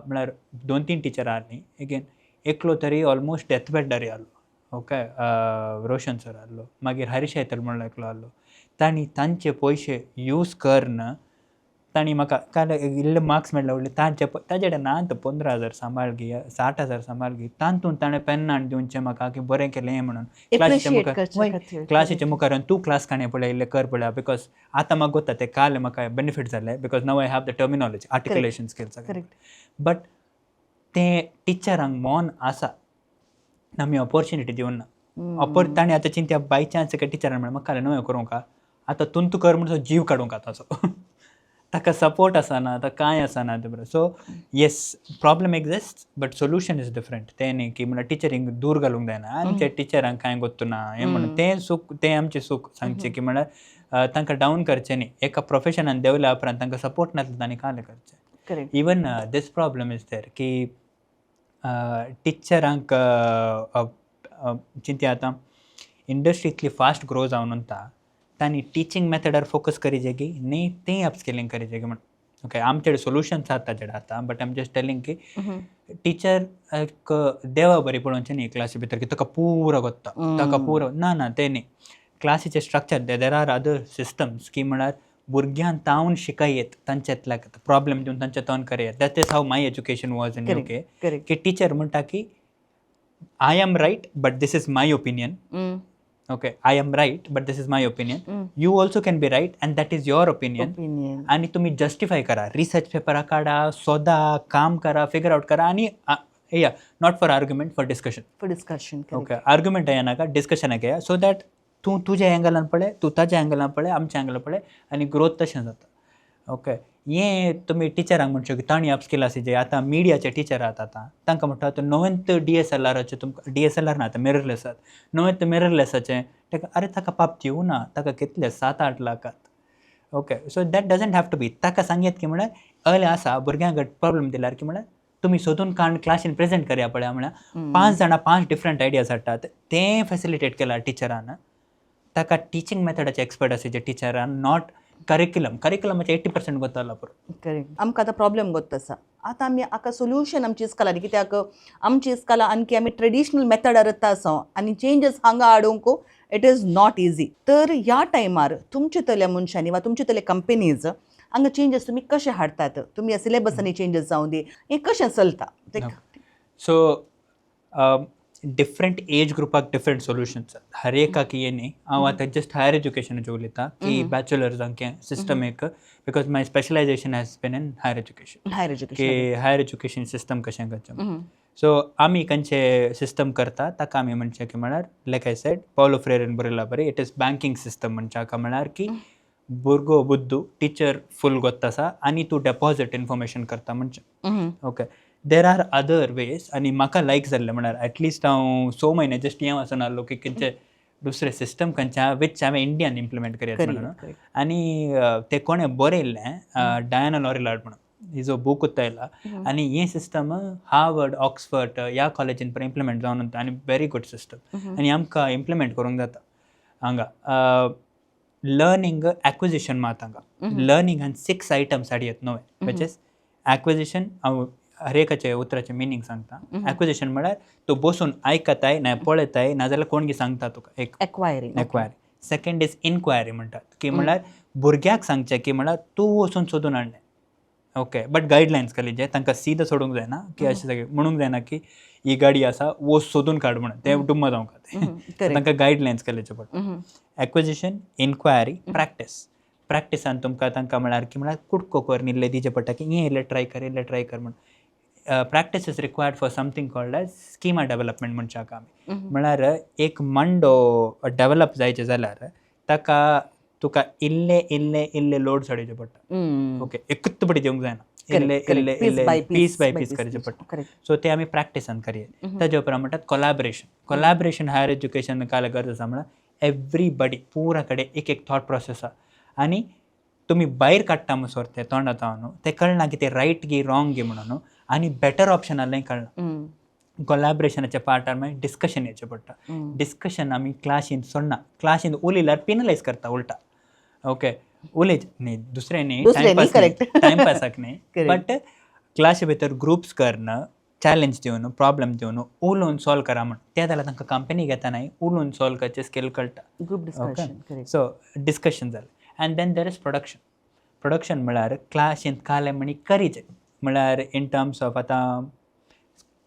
म्हळ्यार दोन तीन टिचर आहलीं. एगेन एकलो तरी ऑलमोस्ट डेथ बेडार आहलो, ओके, रोशन सर आहलो. मागीर हरीश आयतल म्हणलो एकलो आहलो. तांणी तांचे पयशे यूज करन तांणी म्हाका काल इल्ले मार्क्स मेळ्ळे व्हडले तांचे. ताजे कडेन ना तो 15,000 सांबाळ घे, 60,000 सांबाळ घे, तातूंत ताणें पेन्नां हाडून दिवचें म्हाका की बरें केलें म्हणून क्लासीच्या Appreciate मुखार. करचे खातीर. क्लासीच्या मुखार तूं क्लास काणी पळय, इल्लें कर पळया, because आतां म्हाका गोत्ता तें काल म्हाका बेनिफीट जालें, because now I have the terminology, articulation skills. But ते टिचरांक मन आसा, आमी ऑपॉर्च्युनिटी दिवन ना. अपर ताणें आतां चिंत्या, बाय चान्स एका टिचरान म्हणलें म्हाका न्हय करूंक आतां तुंत कर म्हणून जीव काडूंक ताचो. ताका सपोर्ट आसना, ताका कांय आसना तें बरें. So yes, problem exist, but solution is different. तें न्ही की म्हणल्यार टिचरींक दूर घालूंक जायना, आमच्या टिचरांक कांय गोत्तू ना हें म्हणून. तें चूक, तें आमचें चूक सांगचें की म्हणल्यार तांकां डावन करचें न्ही. एका प्रोफेशनान देंवल्या उपरांत तांकां सपोर्ट नासलो तांणी कांय करचें. Even this problem is there की टिचरांक चिंत्या, आतां इंडस्ट्री इतली फास्ट ग्रो जावन वता, तांणी टिचींग मेथडार फोकस करीजे की न्ही, तें अपस्किलिंग करीजे की म्हण. ओके, आमचे कडेन सोल्युशन्स आसा ताजे आतां, बट आम जस्ट टेलिंग की टिचर एक देवा बरी पळोवचें न्ही क्लासी भितर की ताका पुरो गोत्ता, ताका पुरो ना. ना, तें न्ही. क्लासीचें structure, there are other systems की म्हळ्यार भुरग्यान तावन शिकयत, तांच्यातल्याक प्रॉब्लम दिवन तांच्या तावन करयत. That is how my education was in UK, की टिचर म्हणटा की I am right, but this is my opinion. Okay, I am right, but this is my opinion. You also can be right and that is your opinion. Opinion. आणि तुम्ही justify करा, research पेपरा काढा, सोदा, काम करा, figure out करा आणि या, not for argument, for discussion. For discussion. Okay, argument येना नाका, डिस्कशनाक येया, सो that तूं तुज्या एंगलान पळय, तूं ताज्या एंगलान पळय, आमच्या एंगलान पळय आनी ग्रोथ तशें जाता. ओके, हें तुमी टिचरांक म्हणचें की तांणी अपस्किल आसा, जे आतां मिडियाचे टिचर आहात, आतां तांकां म्हणटा आतां नवेंत डीएसएलआराचें तुमकां, डीएसएलआर ना, आतां मिररलेस आसात, नवेंत मिररलेसाचें ताका, आरे ताका पाप दिवं ना, ताका कितले 7-8 लाखात. Okay, so that doesn't have to be. ताका सांगयत की म्हळ्यार अयलें आसा, भुरग्यांक प्रॉब्लम दिल्यार की म्हळ्यार तुमी सोदून काडून क्लासीन प्रेजेंट करया पळया. म्हळ्यार पांच जाणां पांच डिफरंट आयडियाज हाडटात, तें फॅसिलिटेट केलां टिचरान. ताका टिचींग मेथडाचे एक्सपर्ट आसा जे टिचरान, not curriculum. करिक्युलमाचे 80% गोताला पुरो. करेक्ट. आमकां आतां प्रॉब्लेम गोत्त आसा, आतां आमी हाका सोल्युशन आमची इस्कलांनी, कित्याक आमची इस्कला आणखी आमी ट्रेडिशनल मेथडार आसा आनी चेंजीस हांगा हाडूंक it is not easy. तर ह्या टायमार तुमचे तल्या मनशांनी वा तुमचे तले कंपनीज हांगा चेंजीस तुमी कशे हाडटात? तुमी सिलेबसांनी चेंजीस जावं दी, हें कशें चलता ते? सो डिफरंट एज ग्रुपाक डिफरंट सोल्युशन्स, हर एकाक ये न्ही. हांव आतां जस्ट हायर एज्युकेशनाचें उलयतां की बॅचलर्सांक सिस्टम एक, because my specialization has been in higher education. Higher education. की हायर एज्युकेशन सिस्टम कशें करचें. सो आमी खंयचे सिस्टम करता, ताका आमी म्हणचें की म्हळ्यार, लायक I said, Paulo फ्रेरेन बरयला बरें, it is banking system म्हणचे हाका, म्हळ्यार की भुरगो बुद्दू, टिचर फूल गोत्त आसा आनी तूं डेपॉझीट इन्फॉर्मेशन करता म्हणचें. Okay, there are other ways आनी म्हाका लायक जाल्लें म्हळ्यार एटलिस्ट हांव 6 म्हयने जस्ट हें वाचून आहलो की खंयचे दुसरें सिस्टम खंयचें आहा which हांवें इंडियान इम्प्लिमेंट करया म्हणून. आनी तें कोणें बरयल्लें, डायना लॉरिलार्ड म्हणून, हिजो बूक येयला आनी हें सिस्टम हार्वर्ड, ऑक्सफर्ड ह्या कॉलेजीन पण इम्प्लिमेंट जावन आनी व्हेरी गुड सिस्टम आनी आमकां इम्प्लिमेंट करूंक जाता हांगा. लर्नींग एक्विजिशन मात हांगा लर्निंगान सिक्स आयटम्स हाडयत नवे, which is acquisition. हांव हर एकाचे उतराचें मिनींग सांगता. एक्विजिशन म्हळ्यार तूं बसून आयकताय ना पळयताय, नाजाल्यार कोण सांगता तुका एक. एक्वायरींग. एक्वायरी. सेकंड is inquiry म्हणटात की म्हळ्यार भुरग्याक सांगचें की म्हळ्यार तूं वचून सोदून हाडलें. ओके, बट गायडलायन्स घाली, तांकां सीधा सोडूंक जायना की अशें सगळें म्हणूंक जायना की ही गाडी आसा, वच सोदून काड म्हणून, तें डुम्मा जावंक तांकां गायडलायन्स घालचे पडटा. Acquisition, enquiry, practice. प्रॅक्टिसान तुमकां तांकां म्हळ्यार की म्हळ्यार कुडको करून इल्लें दिवचें पडटा की हें इल्लें ट्राय कर, इल्लें ट्राय कर म्हण. Practice is required for something called as schema development म्हणचे हाका आमी. म्हळ्यार एक मांडो डेवलप जायचें जाल्यार ताका तुका इल्ले इल्ले इल्ले लोड चडयचे पडटा. ओके, एकूच पटी दिवंक जायना, इल्ले इल्ले इल्ले पीस बाय पीस करचे पडटा. सो ते आमी प्रॅक्टिसान करया. ताजे उपरांत म्हणटात कोलॅबरेशन. कोलॅबरेशन हायर एज्युकेशन काल गरज आसा, म्हळ्यार एवरीबडी पुरा कडेन एक एक थॉट प्रोसेस आसा आनी तुमी भायर काडटा म्हणसर ते तोंडा न्हू, ते कळना की ते रायट गी रॉंग गी म्हणून आनी बेटर ऑप्शन आहलें कळना. कोलॅबरेशनाच्या पार्टार मागीर डिस्कशन येवचें पडटा. डिस्कशन आमी क्लासीन सोडना, क्लासीन उलयल्यार पिनलायज करता उल्टा. ओके, उलय न्ही, दुसरें न्ही, दुसरें. टायमपासाक न्ही, बट क्लासी भितर ग्रुप्स करन, चॅलेंज दिवन, प्रॉब्लम दिवन उलोवन सॉल्व करा म्हण. ते जाल्यार तांकां कंपनी घेता उलोवन सॉल्व करचे स्किल कळटा. Group discussion. सो डिस्कशन जालें and then there is production. Production म्हळ्यार क्लासींत काले म्हणी करीचे, म्हळ्यार इन टर्म्स ऑफ आतां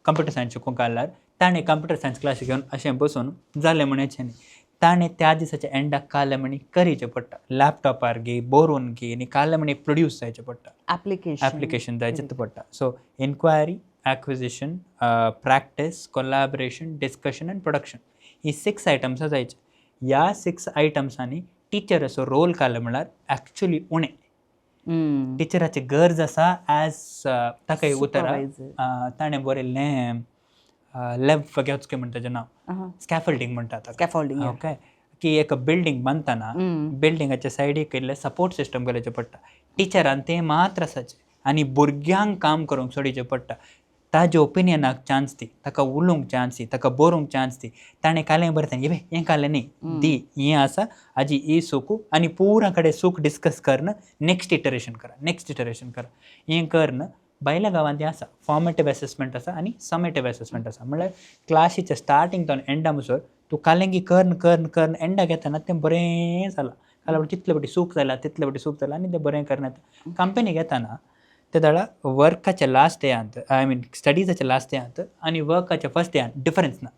कंप्युटर सायन्स शिकूंक आसल्यार ताणें कंप्युटर सायन्स क्लास घेवन अशें बसून जालें म्हणचें न्ही. ताणें त्या दिसाच्या एंडाक काले म्हणी करीचें पडटा, लॅपटॉपार गी बरोवन गी आनी काले म्हणी प्रोड्यूस जायचें पडटा. एप्लिकेशन. एप्लिकेशन जायचें पडटा. So inquiry, acquisition, practice, collaboration, discussion and production he six आयटम्सां जायचे. ह्या सिक्स आयटम्सांनी टिचराचो रोल काडलो म्हळ्यार एक्चुली उणें. टिचराची गरज आसा एज ताका एक उतर ताणें बरयल्लें, लेव वगोत्स्की म्हणटा तेजें नांव, स्कॅफल्डींग म्हणटा ताका. स्कॅफोल्डिंग. ओके, की एक बिल्डींग बांदतना बिल्डिंगाच्या सायडीक इल्लें सपोर्ट सिस्टम घालचें पडटा. टिचरान तें मात्र आसाचें आनी भुरग्यांक काम करूंक सोडीचें पडटा. ताज्या ओपिनियनाक चान्स दी, ताका उलोवंक चान्स दी, ताका बरोवंक चान्स दी. ताणें कालें बरयता, हे हें कालें न्ही दी, हें आसा आजी ही सुकू आनी पुरा कडेन सूख डिस्कस करन नेक्स्ट इटरेशन करा, नेक्स्ट इटरेशन करा. हें करन भायल्या गांवांत हें आसा, फॉर्मेटीव एसेसमेंट आसा आनी समेटीव एसेसमेंट आसा. म्हणल्यार क्लासीच्या स्टार्टींग तो एंडा म्हणसर तूं कालेंगी करन करन करन एंडाक येतना तें बरें जालां, काल तितले फावटी सूख जालां, तितले फावटी सूख जालां आनी तें बरें करन येता. कंपनीक येतना ते दाडा वर्काच्या लास्ट डेयांत, I mean स्टडीजाच्या लास्ट डेयांत आनी वर्काच्या फर्स्ट डेयांत डिफरन्स ना.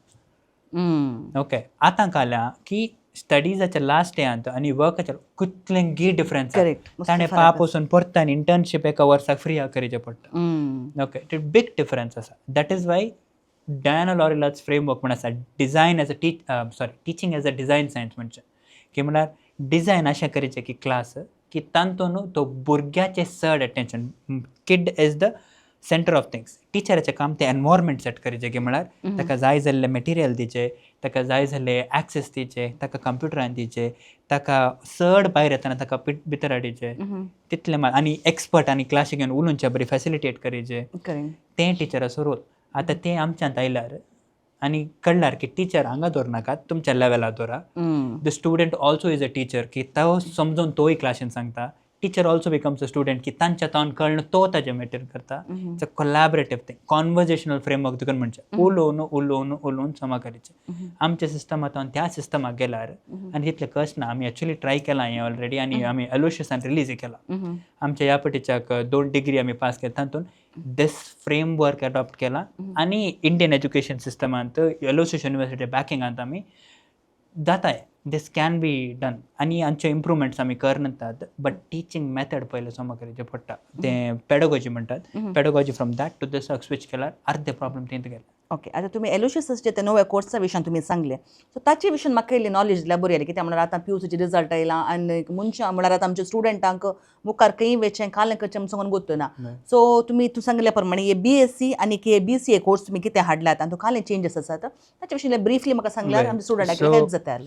ओके, आतां कळ्ळें की स्टडीजाच्या लास्ट इयरांत आनी वर्काच्या कितलेंगी डिफरन्स. करेक्ट. ताणें पाप वचून परतान इंटर्नशीप एका वर्साक फ्री करचें पडटा. ओके, ते बीग डिफरन्स आसा. That is why Diana Laurilard's framework म्हण आसा, design as a teach sorry teaching as a design science म्हणचे की म्हळ्यार डिझायन अशें करचें की क्लास की तातूंत तो भुरग्याचें चड attention, kid is the center of things. टिचराचें काम तें एनवायरमेंट सेट करचें की म्हळ्यार ताका जाय जाल्लें मटेरियल दिवचें, ताका जाय जाल्लें एक्सेस दिवचें, ताका कंप्युटरान दिवचें, ताका चड भायर येतना ताका भितर हाडचें तितलें मात, आनी एक्सपर्ट आनी क्लासीक घेवन उलोवचें, बरी फॅसिलिटेट करचें. तें टिचराचो रोल. आतां तें आमच्यांत आयल्यार आनी कळ्ळ्यार की टिचर हांगा दवरनाकात, तुमच्या लेवलार दवरा. The student also is a teacher की तो समजून तोय क्लासीन सांगता. Teacher also becomes a student की तांच्या तावन कळ्ळें तो ताजें मेटेर करता. It's a collaborative thing, conversational framework तुका म्हणचें, उलोवन उलोवन उलोवन समा करचें. आमच्या सिस्टमांत त्या सिस्टमाक गेल्यार आनी तितलें कश्ट ना. आमी एक्चुली ट्राय केलां हें ऑलरेडी आनी आमी एलोशियसान रिलीज केलां. आमच्या ह्या पटीच्याक दोन डिग्री आमी पास केला, तातूंत दीस फ्रेमवर्क एडॉप्ट केला आनी इंडियन एज्युकेशन सिस्टमांत एलोशियस युनिवर्सिटी बॅकिंगांत आमी जाताय. This can be done आनी आमचे इम्प्रुवमेंट्स आमी करनात, बट टिचींग मेथड पयलें समा करचें पडटा. तें पेडगोजी म्हणटात. Pedagogy from that to this switch केल्यार अर्दे प्रॉब्लम थंय गेले. ओके, आतां तुमी एलोशियसाचे ते नव्या कोर्सा विशयान तुमी सांगले, सो ताचे विशयान म्हाका इल्ली नॉलेज दिल्यार बरी जाली. कित्याक म्हणल्यार आतां पीयूसीचे रिजल्ट आयला आनी मनशां म्हळ्यार आतां आमच्या स्टुडंटांक मुखार खंय वचचें, कालें करचें म्हूण सांगून गोत्त ना. सो तुमी तूं सांगिल्ल्या प्रमाणे हे बीएससी आनी हे बीसीए कोर्स तुमी कितें हाडल्यात आनी कालें चेंजीस आसात ताचे विशीं ब्रिफली म्हाका सांगल्यार आमच्या स्टुडंटाक हेल्प जाता.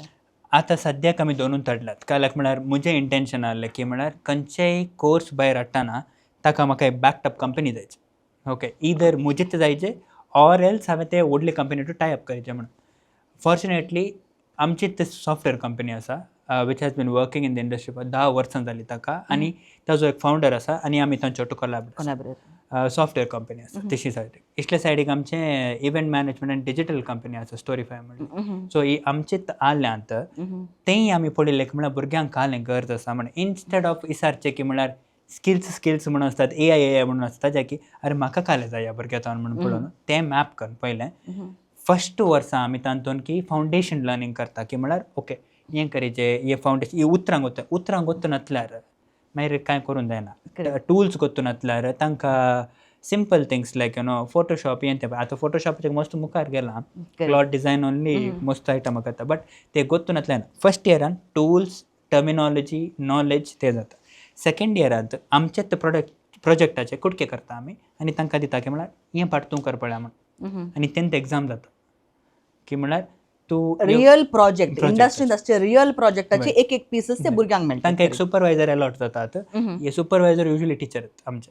आतां सद्याक आमी दोनूच हाडल्यात. काल्याक म्हळ्यार म्हजें इंटेन्शन आहलें की म्हळ्यार खंयचेय कोर्स भायर हाडटना ताका म्हाका एक बॅकड अप कंपनी जायची. ओके, इदर म्हजेच जायचे ऑर एल्स हांवें ते व्हडले कंपनी टू टाय अप करचें म्हणून. फॉर्च्युनेटली आमचीच सॉफ्टवेअर कंपनी आसा which has been working in the industry for 10 वर्सां जालीं ताका, आनी ताजो एक फावंडर आसा आनी आमी तांचे to collaborate. Collaborate. Software company आसा तशी सायडीक. इतल्या सायडीक आमचें इव्हेंट मॅनेजमेंट आनी डिजिटल कंपनी आसा, स्टोरीफाय म्हणून. सो ही आमचीच आल्यांत तेंय आमी पळयलें की म्हळ्यार भुरग्यांक कालें गरज आसा म्हण, इन्स्टेड ऑफ विचारचें की म्हळ्यार स्किल्स स्किल्स म्हणून आसतात, एआय एआय म्हणून आसता, जे की अरे म्हाका कालें जाय ह्या भुरग्या म्हणून पळोवन तें मॅप करून पयलें फर्स्ट वर्सा आमी तातूंत की फावंडेशन लर्नींग करता की म्हळ्यार ओके, हें करीचें, हें फावंडेशन, ही उतरां गोत्त, उतरां गोत्त नासल्यार मागीर कांय करूंक जायना. टुल्स गोत्तू नासल्यार तांकां simple things like Photoshop हें तें. आतां फोटोशॉपाचें मस्त मुखार गेलां, क्लॉथ डिझायन ओनली मस्त आयटम करता, बट ते गोत्तू नासल्यार फर्स्ट इयरान टुल्स, टर्मिनॉलॉजी, नॉलेज ते जाता. सेकेंड इयरांत आमचेच प्रोडक्ट प्रोजेक्टाचे कुडके करता आमी आनी तांकां दिता की म्हळ्यार हें पार्ट तूं कर पळया म्हण, आनी तेंत एग्जाम जाता की म्हळ्यार तूं real project Project. इंडस्ट्रीन असचे रियल प्रोजेक्टाचे एक एक पीसेस ते भुरग्यांक मेळटा. तांकां एक सुपरवायझर अलॉट जातात. हे सुपरवायझर युजली टिचर आमचे.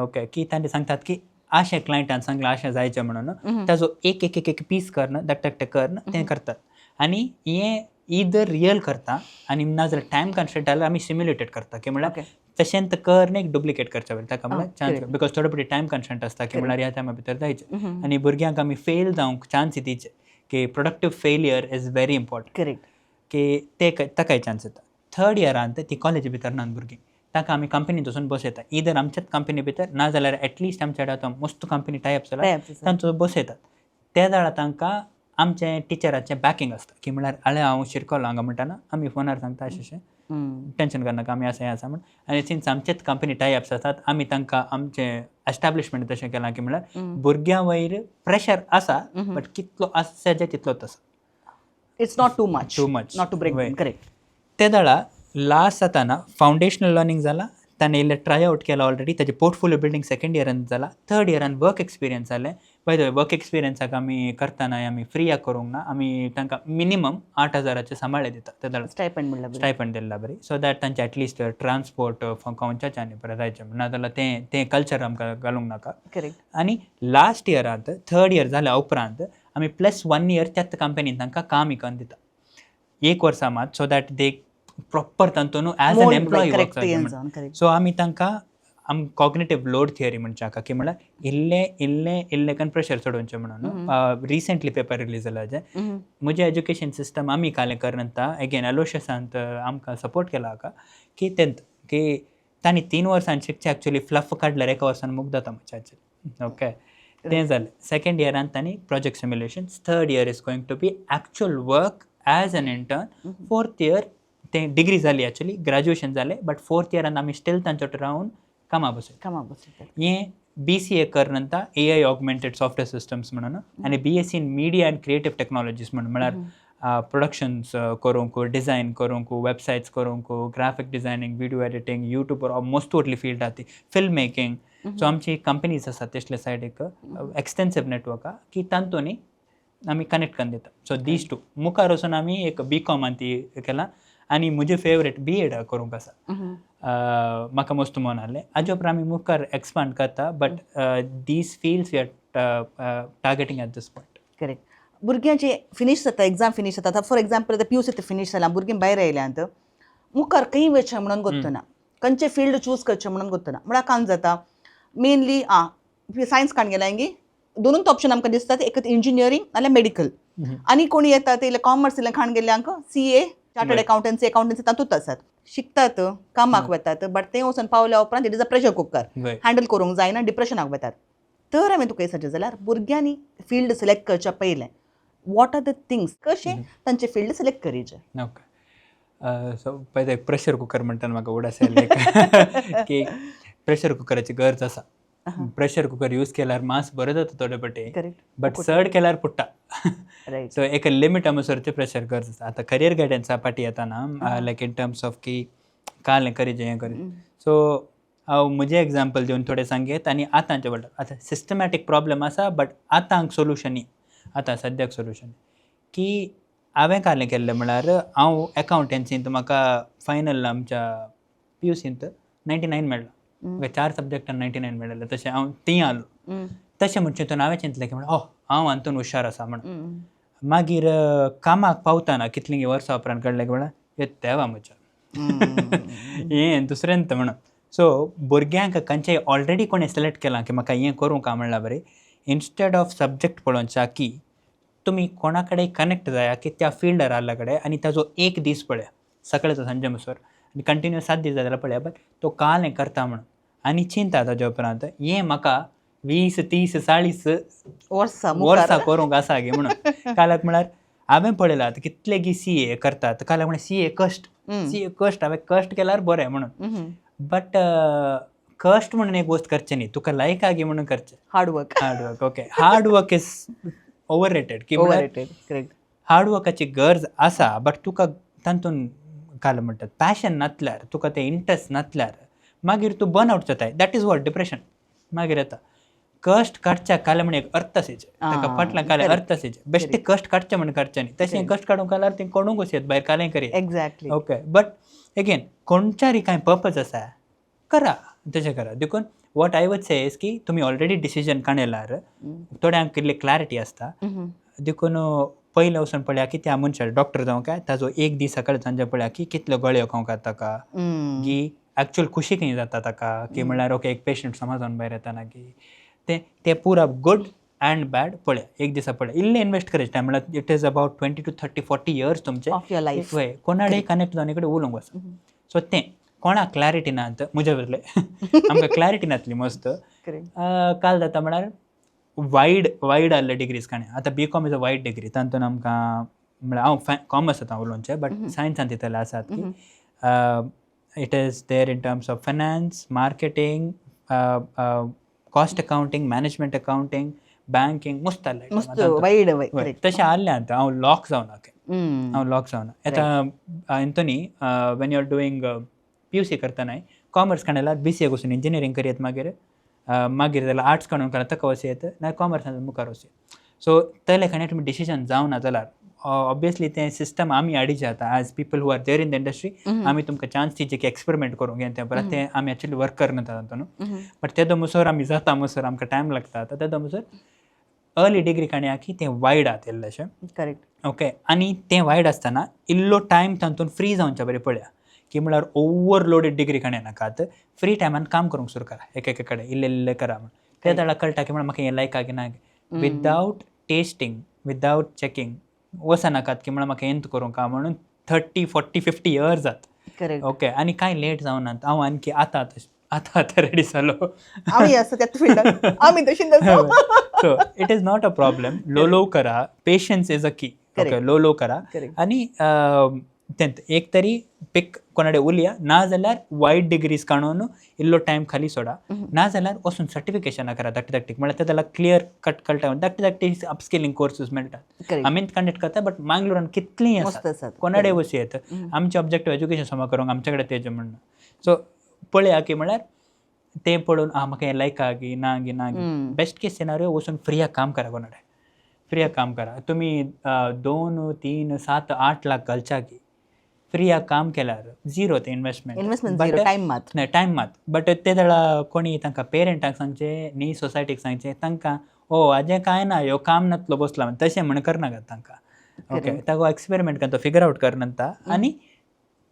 ओके, की तांचे सांगतात की अशें क्लायंटान सांगलां, अशें जायचें म्हणून ताजो एक एक एक एक पीस करून धाकटे धाकटे करून तें करतात. आनी हें इदर रियल करता आनी नाजाल्यार टायम कन्स्ट्रंट जाल्यार आमी सिम्युलेटेड करता की म्हळ्यार तशेंच कर एक डुप्लिकेट करचें पडटा ताका, म्हळ्यार चान्स, because थोडे फावटी टायम कन्स्ट्रंट आसता की म्हळ्यार ह्या टायमा भितर जायचें आनी भुरग्यांक आमी फेल जावंक चान्स दिवचे की productive failure is very important. की ते ताकाय चान्स येता. थर्ड इयरांत ती कॉलेजी भितर नात भुरगीं, ताका आमी कंपनीत वचून बसयता, इदर आमच्याच कंपनी भितर ना जाल्यार एटलिस्ट आमच्या आतां मस्त कंपनी टायप जाला, Tie-ups आसा. तांचो बसयतात. त्या वेळार तांकां आमचें टिचराचें बॅकिंग आसता की म्हळ्यार आळे हांव शिरकलो हांगा म्हणटाना आमी फोनार सांगता अशें अशें, टेंशन करनाका, आमी आसा हें आसा म्हण. आनी सिन्स आमचेच कंपनी टायप्स आसात, आमी तांकां आमचें एस्टाब्लिशमेंट तशें केलां की म्हळ्यार भुरग्यां वयर प्रेशर आसा, बट कितलो आसा जाय तितलोच आसा. It's not too much. Too much. Not to break. Correct. ते वेळा लास्ट जाताना फावंडेशनल लर्नींग जाला, ताणें इल्लें ट्राय आवट केला ऑलरेडी, ताजें पोर्टफोलियो बिल्डींग सेकंड इयरान जाला, थर्ड इयरान वर्क एक्सपिरियन्स जालें. बाय the way, work एक्सपिरियन्साक आमी करतना आमी फ्रीयाक करूंक ना, आमी तांकां मिनिमम 8,000चे सांबाळे दिता ते वेळार. स्टायपंड म्हणल्यार बरें. स्टायपंड दिल्ला बरी, सो that तांचे एटलिस्ट ट्रान्सपोर्ट खंयच्याच्यानी आनी परत जायचें, नाजाल्यार तें तें कल्चर आमकां घालूंक नाका. आनी लास्ट इयरांत, थर्ड इयर जाल्या उपरांत आमी प्लस वन इयर त्याच कंपनीन तांकां काम इकन दिता एक वर्सा मात, सो that they proper तांतून as an Mold, employee. Correct, हें जावन, correct. सो आमी तांकां आम कॉग्नेटिव्ह लोड थियरी म्हणचे हाका, की म्हळ्यार इल्लें इल्लें इल्लें कन प्रेशर चडोवचें म्हणून. रिसेंटली पेपर रिलीज जाला जे म्हजें एज्युकेशन सिस्टम आमी कालें करता, एगेन एलोशियसांत आमकां सपोर्ट केला हाका की तेंत की तांणी 3 वर्सां शिकचें एक्चुअली फ्लफ काडल्यार एका वर्सान मुग जाता म्हणचे. ओके. तें जालें. सेकंड इयरान तांणी project simulations, third year is going to be actual work as an intern. Fourth year तें डिग्री जाली, एक्चुअली ग्रॅज्युएशन जालें, बट फोर्थ इयरान आमी स्टील तांच्या रावन कामां बसयता. कामाक बसयतात. हें बीसीए कर नंतर एआय ऑगमेंटेड सॉफ्टवेअर सिस्टम्स म्हणून आनी BSc in media and creative technologies म्हणून, म्हळ्यार प्रोडक्शन्स करूंक, डिझायन करूंक, वेबसायट्स करूंक, graphic designing, video editing, YouTuber, मस्त व्हडली फील्ड आहा ती, फिल्म मेकिंग. सो आमची कंपनीज आसात तेसले सायडीक, एक्सटेन्सिव नेटवर्क आहा की तांतूनी आमी कनेक्ट करून दिता. सो these two मुखार वचून आमी एक बी कॉमान ती केलां आनी म्हजें फेवरेट बी एड करूंक आसा. म्हाका मस्त मन आहलें. हाजे उपरांत आमी मुखार एक्सपांड करता, but these fields we are targeting at this point. Correct. भुरग्यांचे फिनीश जाता, एग्जाम फिनीश जाता, आतां फॉर एग्जाम्पल आतां पीयूसी फिनीश जालां, भुरगीं भायर आयल्यांत, मुखार खंय वचचें म्हणून गोत्तना, खंयचें फिल्ड चूज करचें म्हणून गोत्तना, म्हळ्यार कांय जाता मेनली आं सायन्स काण गेल्यां की दोनूच ऑप्शन आमकां दिसतात, एक इंजिनियरींग नाल्यार मेडिकल. आनी कोणी येता ते कॉमर्स इल्लें खाण गेल्ल्यांक CA, chartered accountancy, accountancy तातूंत आसात, शिकतात, कामाक वतात, बट ते वचून पावल्या उपरांत it is a pressure cooker, handle करूंक जायना, डिप्रेशनाक वतात. तर हांवें तुका सजेस्ट जाल्यार भुरग्यांनी फिल्ड सिलेक्ट करच्या पयलें what are the things, कशें तांचे फिल्ड सिलेक्ट करीचें? ओके, सो पळय, एक प्रेशर कुकर म्हणटाना म्हाका उडास आयलें की प्रेशर कुकराची गरज आसा. प्रेशर कुकर यूज केल्यार मांस बरो जाता थोडे पटे, बट चड केल्यार पुट्टा. सो एक लिमिट म्हणसर ते प्रेशर गरज आसा. आतां करियर गायडन्सा पाटी येताना, लायक इन टर्म्स ऑफ की काल हें करीचें, हें करीचें, सो हांव म्हजें एग्जाम्पल दिवन थोडें सांगेत आनी आतांचें म्हणटा. आतां सिस्टमॅटीक प्रॉब्लम आसा, बट आतां सोल्युशन न्ही, आतां सद्याक सोल्युशन की हांवें कालें केल्लें म्हळ्यार हांव एकावंटन्सींत म्हाका फायनल आमच्या पीयूसींत 99 मेळ्ळा. म्हाका चार सब्जॅक्टान 99 मेळ्ळें. तशें हांव थंय आसलो. तशें म्हणचे चिंतून हांवें चिंतलें की म्हणून, oh, हांव हातून हुशार आसा म्हणून. मागीर कामाक पावतना कितलीं वर्सां उपरांत कळ्ळें की म्हणल्यार हे देवा म्हज्या, हें दुसरेंत म्हणून. सो भुरग्यांक खंयचेय ऑलरेडी कोणें सिलेक्ट केलां की म्हाका हें करूंक काय म्हणल्यार बरें, इन्स्टेड ऑफ सब्जॅक्ट पळोवच्या की तुमी कोणा कडेन कनेक्ट जाया की त्या फिल्डार आहल्या कडेन आनी ताजो एक दीस पळया, सकाळचो सांजे म्हणसर, आनी कंटिन्यू 7 दीस जाल्यार पळया, बट तो काल हें करता म्हणून आनी चिंता ताज्या उपरांत हें म्हाका 20, 30, 40 वर्सां वर्सां करूंक आसा गे म्हणून. कालाक म्हळ्यार हांवें पळयलां आतां कितले गी सीए करतात, काल्याक म्हळ्यार सीए कश्ट, सीए कश्ट, हांवें कश्ट केल्यार बरें म्हणून. बट कश्ट म्हणून एक वस्त करचें न्ही, तुका लायक आगी म्हणून करचें. Hard work. Hard work, okay. Hard work is overrated की. Over correct. हार्ड वर्काची गरज आसा, बट तुका तातूंत काल म्हणटात पॅशन नासल्यार, तुका तें इंट्रस्ट नासल्यार मागीर तूं बर्न आवट जाताय. That is what depression मागीर येता. कश्ट काडच्या काल म्हण एक अर्थ आसायचे ताका, फाटल्यान काल अर्थ आसायचे. बेश्टे कश्ट काडचे म्हण काडचे न्ही. तशें कश्ट काडूंक काल्यार तें कोणूंक वचयत भायर कालें करयत. ओके, बट एगेन कोणच्यारी कांय पर्पज आसा, करा, तशें करा. देखून what I would say is की तुमी ऑलरेडी डिसिजन काडल्यार थोड्यांक इल्ली क्लॅरिटी आसता. देखून पयलें वचून पळया की त्या मनशाक डॉक्टर जावं काय ताजो एक दीस सकाळी सांजे पळया की कितल्यो गळयो खावंक ताका की एक्चुअल खुशी खंय जाता ताका, की म्हणल्यार ओके, एक पेशंट समाजान भायर येताना की ते ते पुरा गुड अँड बॅड पळया, एक दिसा पळया, इल्लें इन्वेस्ट करायचें टायम, म्हणल्यार it is about 20 to 30, 40 years तुमचे ऑफ your life. वय, कोणाकडेन कनेक्ट जावन कडेन उलोवंक वचा. सो तें कोणाक क्लॅरिटी ना, म्हज्या बदले आमकां क्लॅरिटी नासली मस्त. काल जाता म्हळ्यार वायड वायड आहले डिग्रीज काणी. आतां BCom is a wide degree. तातूंत आमकां म्हळ्यार हांव कॉमर्स आतां उलोवचें, बट सायन्सान तितले आसात की it is there in terms of finance, marketing, cost accounting, management accounting, banking, मस्त आहले. मस्त वायड. तशें आहलें. आतां हांव लॉक जावना, हांव लॉक जावना. आतां Anthony, when you are doing PUC करतनाय कॉमर्स काडल्यार बीसीए वचून इंजिनियरींग करयत, मागीर मागीर जाल्यार आर्ट्स काडून ताका वचयत ना, कॉमर्सान मुखार वचयत. सो ते लेखाने तुमी डिसिजन जावना जाल्यार ऑब्वियसली तें सिस्टम आमी हाडीचें आतां as people who are there in the industry, आमी तुमकां चान्स दिवचे की एक्सपेरिमेंट करूंक हें तें परत तें आमी एक्चुअली वर्क करना तातूंत न्हू, बट तेदो मुसर आमी जाता मुसर आमकां टायम लागता. आतां तेदो मुसर अर्ली डिग्री काडया की तें वायड आहा इल्लेशें. ओके, आनी तें वायड आसतना इल्लो टायम तातूंत फ्री जावच्या बरें पळया की म्हळ्यार ओवरलोडेड डिग्री काडया नाकात. फ्री टायमान काम करूंक सुरू करा, एक एके कडेन इल्लें इल्लें करा म्हण ते ताका कळटा की म्हळ्यार म्हाका हें लायक की ना. विदावट टेस्टींग, विदावट चॅकिंग वचनाकात की म्हळ्यार म्हाका हेंत करूंक आहा म्हणून 30, 40, 50 इयर्स जात. ओके, आनी कांय लेट जावना. हांव आणखी आतां आतां आतां रेडी जालो. आमी आसा त्याच फिल्डान, आमी तशी तसो. So it is not a problem. Low low करा. Patience is a key. Okay. Low low करा. आनी तेंत एक तरी पिक कोणाडे उलया, ना जाल्यार वायट डिग्रीज काडून इल्लो टायम खाली सोडा, ना जाल्यार वचून सर्टिफिकेशनां करा धाकटी धाकटी. म्हळ्यार ते जाल्यार क्लियर कट कळटा. धाकटी धाकटी अपस्किलिंग कोर्सीस मेळटात. आमीच कंडक्ट करता, बट मांगलोरान कितलीं मस्त आसात. आसात. कोणाडे वचूं येत. आमचे ऑब्जेक्टिव एज्युकेशन समा करूंक, आमचे कडेन तेजें म्हणणं. सो पळया की म्हळ्यार तें पळोवन आं म्हाका हें लायक गी ना गी ना गी. बेस्ट केस सिनारियो, वचून फ्रियाक काम करा. कोणाडे फ्रियाक काम करा तुमी. 2, 3, 7, 8 लाख घालच्या की फ्रियाक काम केल्यार झिरो ते इन्वेस्टमेंट. इन्व्हेस्टमेंट झिरो, टायम मात. नाही, टायम मात. बट ते जाणा कोणी तांकां पेरंटाक सांगचें न्ही, सोसायटीक सांगचें तांकां, ओ हाजें कांय ना, ह्यो काम नातलो बसला म्हण, तशें म्हण करनाकात तांकां. ओके, ताका एक्सपेरिमेंट कर, तो फिगर आवट कर नंतर आनी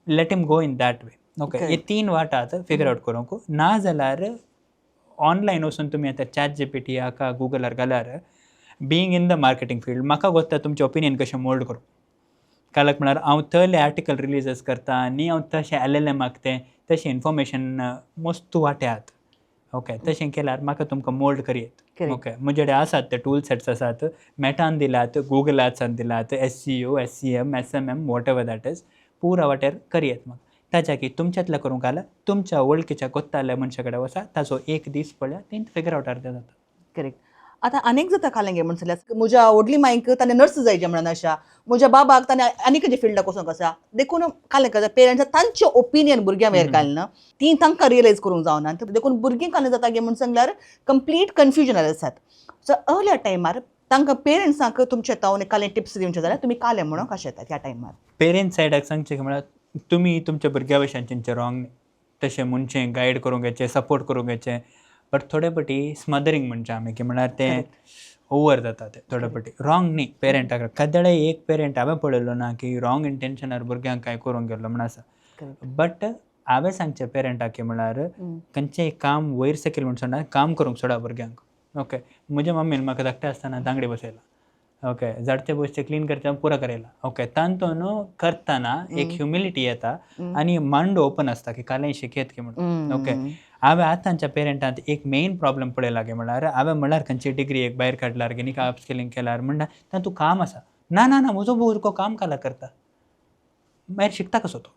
let him go in that way. Okay. हे तीन वाट आहात फिगर आवट करूंक. ना जाल्यार ऑनलायन वचून तुमी आतां चॅट जीपीटी हाका गुगलार घाल्यार, being in the marketing field, म्हाका गोत्ता तुमचें ओपिनियन कशें मोल्ड करूं. कालक म्हळ्यार हांव थंयले आर्टिकल रिलीजस करता आनी हांव तशें एल एल एमाक तें तशें इन्फॉर्मेशन मस्तू वाट्यात. ओके, तशें केल्यार म्हाका तुमकां मोल्ड करयेत. ओके, म्हजे कडेन आसात ते टूल सेट्स आसात. मेटान दिल्यात, गुगल एड्सान दिल्यात, SEO, SEM, SMM, whatever that is, पुरा वाटेर करयेत म्हाका. ताच्या की तुमच्यांतल्या करूंक आल्या, तुमच्या वळखीच्या गोत्ताल्या मनशा कडेन वचा, ताचो एक दीस पळया, तें फिगर आवट अर्दें जाता. करेक्ट. आतां अनेक जाता कालेंगे म्हण जाल्यार म्हज्या व्हडली मांयक ताणें नर्स जायचे म्हणून आशा, म्हज्या बाबाक ताणें आनी खंयच्या फिल्डाक वचोंक आसा. देखून कालें पेरंट्स तांचे ओपिनियन भुरग्यां वयर घालना, ती तांकां रियलायज करूंक जावना. देखून भुरगीं कालें जाता गे म्हण सांगल्यार कंप्लीट कन्फ्युजनार आसात. सो अर्ल्या टायमार तांकां पेरंट्सांक तुमचे तावन कालें टिप्स दिवचे जाल्यार तुमी कालें म्हणूंक कशें येतात ह्या टायमार? पेरेंट्स सायडाक सांगचें की म्हळ्यार तुमी तुमच्या भुरग्या भशेन चिंतचें रॉंग न्ही. तशें म्हणचें गायड करूंक येचें, सपोर्ट करूंक येचें, बट थोडे फावटी स्मदरींग म्हणचें आमी, की म्हळ्यार तें ओवर जाता. तें थोडे फावटी रॉंग न्ही पेरंटाक. केदळे एक पेरंट हांवें पळयलो ना की रॉंग इंटेन्शनार भुरग्यांक कांय करूंक गेल्लो म्हण आसा. बट हांवें सांगचें पेरंटाक की म्हळ्यार खंयचेंय काम वयर सकयल म्हण सोडना, काम करूंक सोडा भुरग्यांक. ओके, म्हज्या मम्मीन म्हाका धाकटें आसतना तांगडी बसयला. ओके, झाडचे बसचे क्लीन करचे पुरा करयला. ओके, तांतो न्हू करतना एक ह्युमिलिटी येता आनी मांडो ओपन आसता की कालें शिकयत की म्हणून. ओके, हांवें आतांच्या पेरंटांत एक मेन प्रॉब्लम पळयला की म्हळ्यार हांवें म्हळ्यार खंयची डिग्री एक भायर काडल्यार की न्ही अपस्किलिंग केल्यार म्हणल्यार तातूंत काम आसा. ना ना ना, म्हजो भुरगो काम काला करता. मागीर शिकता कसो तो?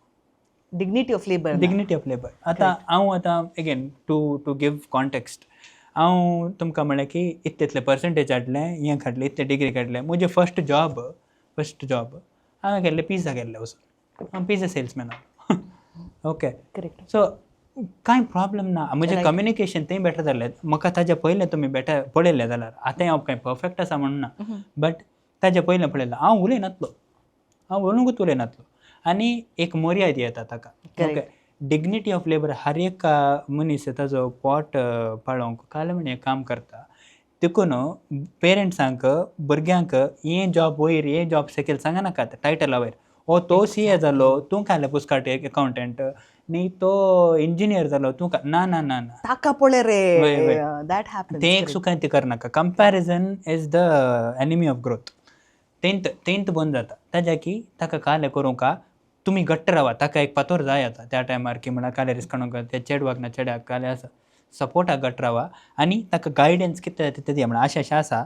Dignity of labour. Dignity of labour. आतां हांव आतां again to give context, हांव तुमकां म्हणलें की इतले इतले पर्संटेज हाडले, हें काडलें, इतले डिग्री काडले. म्हजें फर्स्ट जॉब हांवें केल्लें पिझ्झा केल्लें वचून. हांव पिझ्झा सेल्समॅन आहा. ओके. सो कांय प्रॉब्लम ना. म्हजें कम्युनिकेशन तें बेटर जालें म्हाका. ताजे पयलें तुमी बेटर पळयलें जाल्यार, आतां हांव कांय परफेक्ट आसा म्हणून ना, बट ताजे पयलें पळयलें हांव उलयनातलो, हांव उलोवंकूच उलयनातलो आनी एक मर्याद येता ताका. Okay, dignity of labour. हर एक मनीस ताजो पोट पाळोवंक काल म्हण काम करता. देखून पेरंट्सांक भुरग्यांक हे जॉब वयर, हे जॉब सकयल सांगनाकात टायटला वयर. ओ तो सीए जालो, तूं कांय पुस्काट अकाउंटंट न्ही, तो इंजिनियर जालो, तूं ना ना ना ना. ताका पळय रे. वय, वय. That happens. तें एक सुखान तें करनाका. Comparison is the enemy of growth. तेंत तेंत बंद जाता ताज्या की ताका कालें करूंक तुमी घट्ट रावा. ताका एक पातोर जाय आतां त्या टायमार की म्हळ्यार कालें रिस्क काडूंक ते चेडवाक ना चेड्याक कालें आसा सपोर्टाक घट्ट रावा आनी ताका गायडन्स कितें जाय तितलें दिया. म्हणल्यार अशें अशें आसा,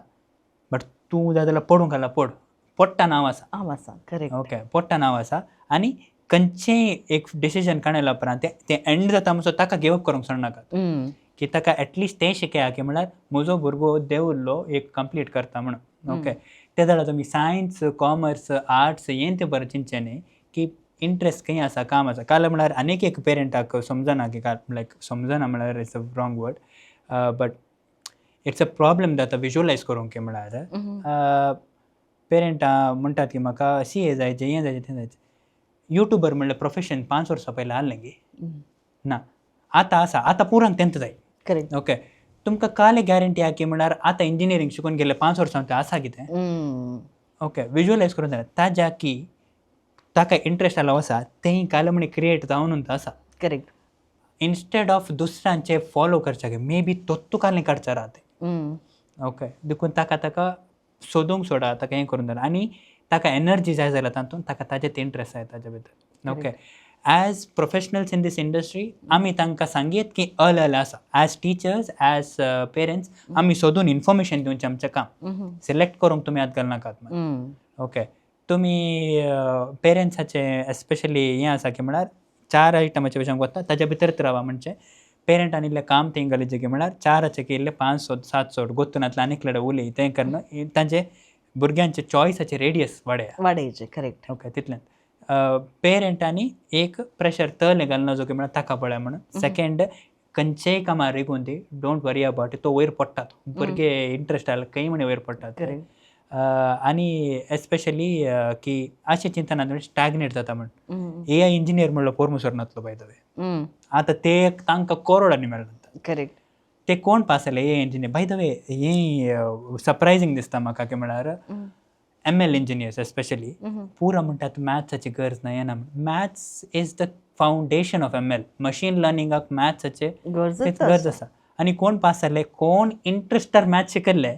बट तूं जाय जाल्यार पडूंक घाला पड, पडटा नांव आसा. हांव आसा, करेक्ट. ओके, पडटा नांव आसा आनी खंयचेंय एक डिसिजन काडल्या उपरांत तें तें एंड जाता म्हणसर ताका गिव अप करूंक सोडनाकात, की ताका एटलिस्ट तें शिकया की म्हळ्यार म्हजो भुरगो देंवल्लो एक कंप्लीट करता म्हणून. ओके, ते जाल्यार तुमी सायन्स, कॉमर्स, आर्ट्स हें तें बरें चिंतचें न्ही की इंट्रस्ट खंय आसा, काम आसा. काल म्हळ्यार आनीक एक पेरंटाक समजना की काल लायक समजना म्हळ्यार it's a wrong word, but it's a problem जाता विज्युअलायज करूंक की म्हळ्यार पेरंटां म्हणटात की म्हाका सीए जायचें, हें जायचें, तें जायचें. युट्यूबर म्हणल्यार प्रोफेशन 5 वर्सां पयलीं आहलें गी ना? आतां आसा. आतां पुरांक तेंत जाय. ओके, तुमकां काल गॅरंटी आहा की म्हळ्यार आतां इंजिनियरींग शिकून गेले 5 वर्सां तें आसा कितें? ओके, विज्युअलायज करून जाय ताज्या की ताका इंट्रस्ट आलो आसा, तें काल म्हणी क्रिएट जावन आसा. इन्स्टेड ऑफ दुसऱ्यांचे फॉलो करच्याक, मे बी तोत्तू काल काडचे राहते. ओके, देखून ताका ताका सोदूंक सोडा, ताका हें करून जाय आनी ताका एनर्जी जाय जाल्यार तातूंत ताका ताजे ते इंट्रस्ट जाय ताजे भितर. Okay. As professionals in this industry आमी तांकां सांगयत की अल अल आसा. एज टिचर्स, एज पेरंट्स आमी सोदून इन्फॉर्मेशन दिवचें आमचें काम. सिलेक्ट करूंक तुमी हात घालनाकात. ओके, तुमी पेरंट्साचे एस्पेशली हें आसा की म्हळ्यार चार आयटमाच्या विशयांक वता ताच्या भितरच रावा. म्हणजे पेरंटान इल्लें काम थंय घालीचें की म्हळ्यार चाराचें की इल्लें पांच सोद, सात सोड, गोत्तूनातलें आनीक कडेन उलय तें करून तांचे भुरग्यांचे चॉयसाचे रेडियस वाडया. वाडयचे, करेक्ट. ओके, तितलें पेरंटांनी एक प्रेशर तलें घालना जो की म्हळ्यार ताका पळय म्हणून. सेकेंड, खंयचेय कामार रिगून दी, don't worry about, तो वयर पडटा. तो भुरगे इंट्रस्ट आसल्यार खंय म्हण वयर पडटा. आनी एस्पेशली की अशें चिंतना स्टॅग्नेट जाता म्हण. एआय इंजिनियर म्हणलो पोरमुसर नातलो, बाय the way. आतां ते तांकां करोडांनी मेळटा. ते कोण पास जाले AI engineer? By the way, हें सरप्रायझींग दिसता म्हाका की म्हळ्यार एम एल इंजिनियर्स एस्पेशली पुरा म्हणटात मॅथ्साची गरज ना, हें ना. Maths is the foundation of ML. Machine लर्निंगाक मॅथ्साचे गरजच गरज आसा. आनी कोण पास जाले, कोण इंट्रस्टार मॅथ्स शिकल्ले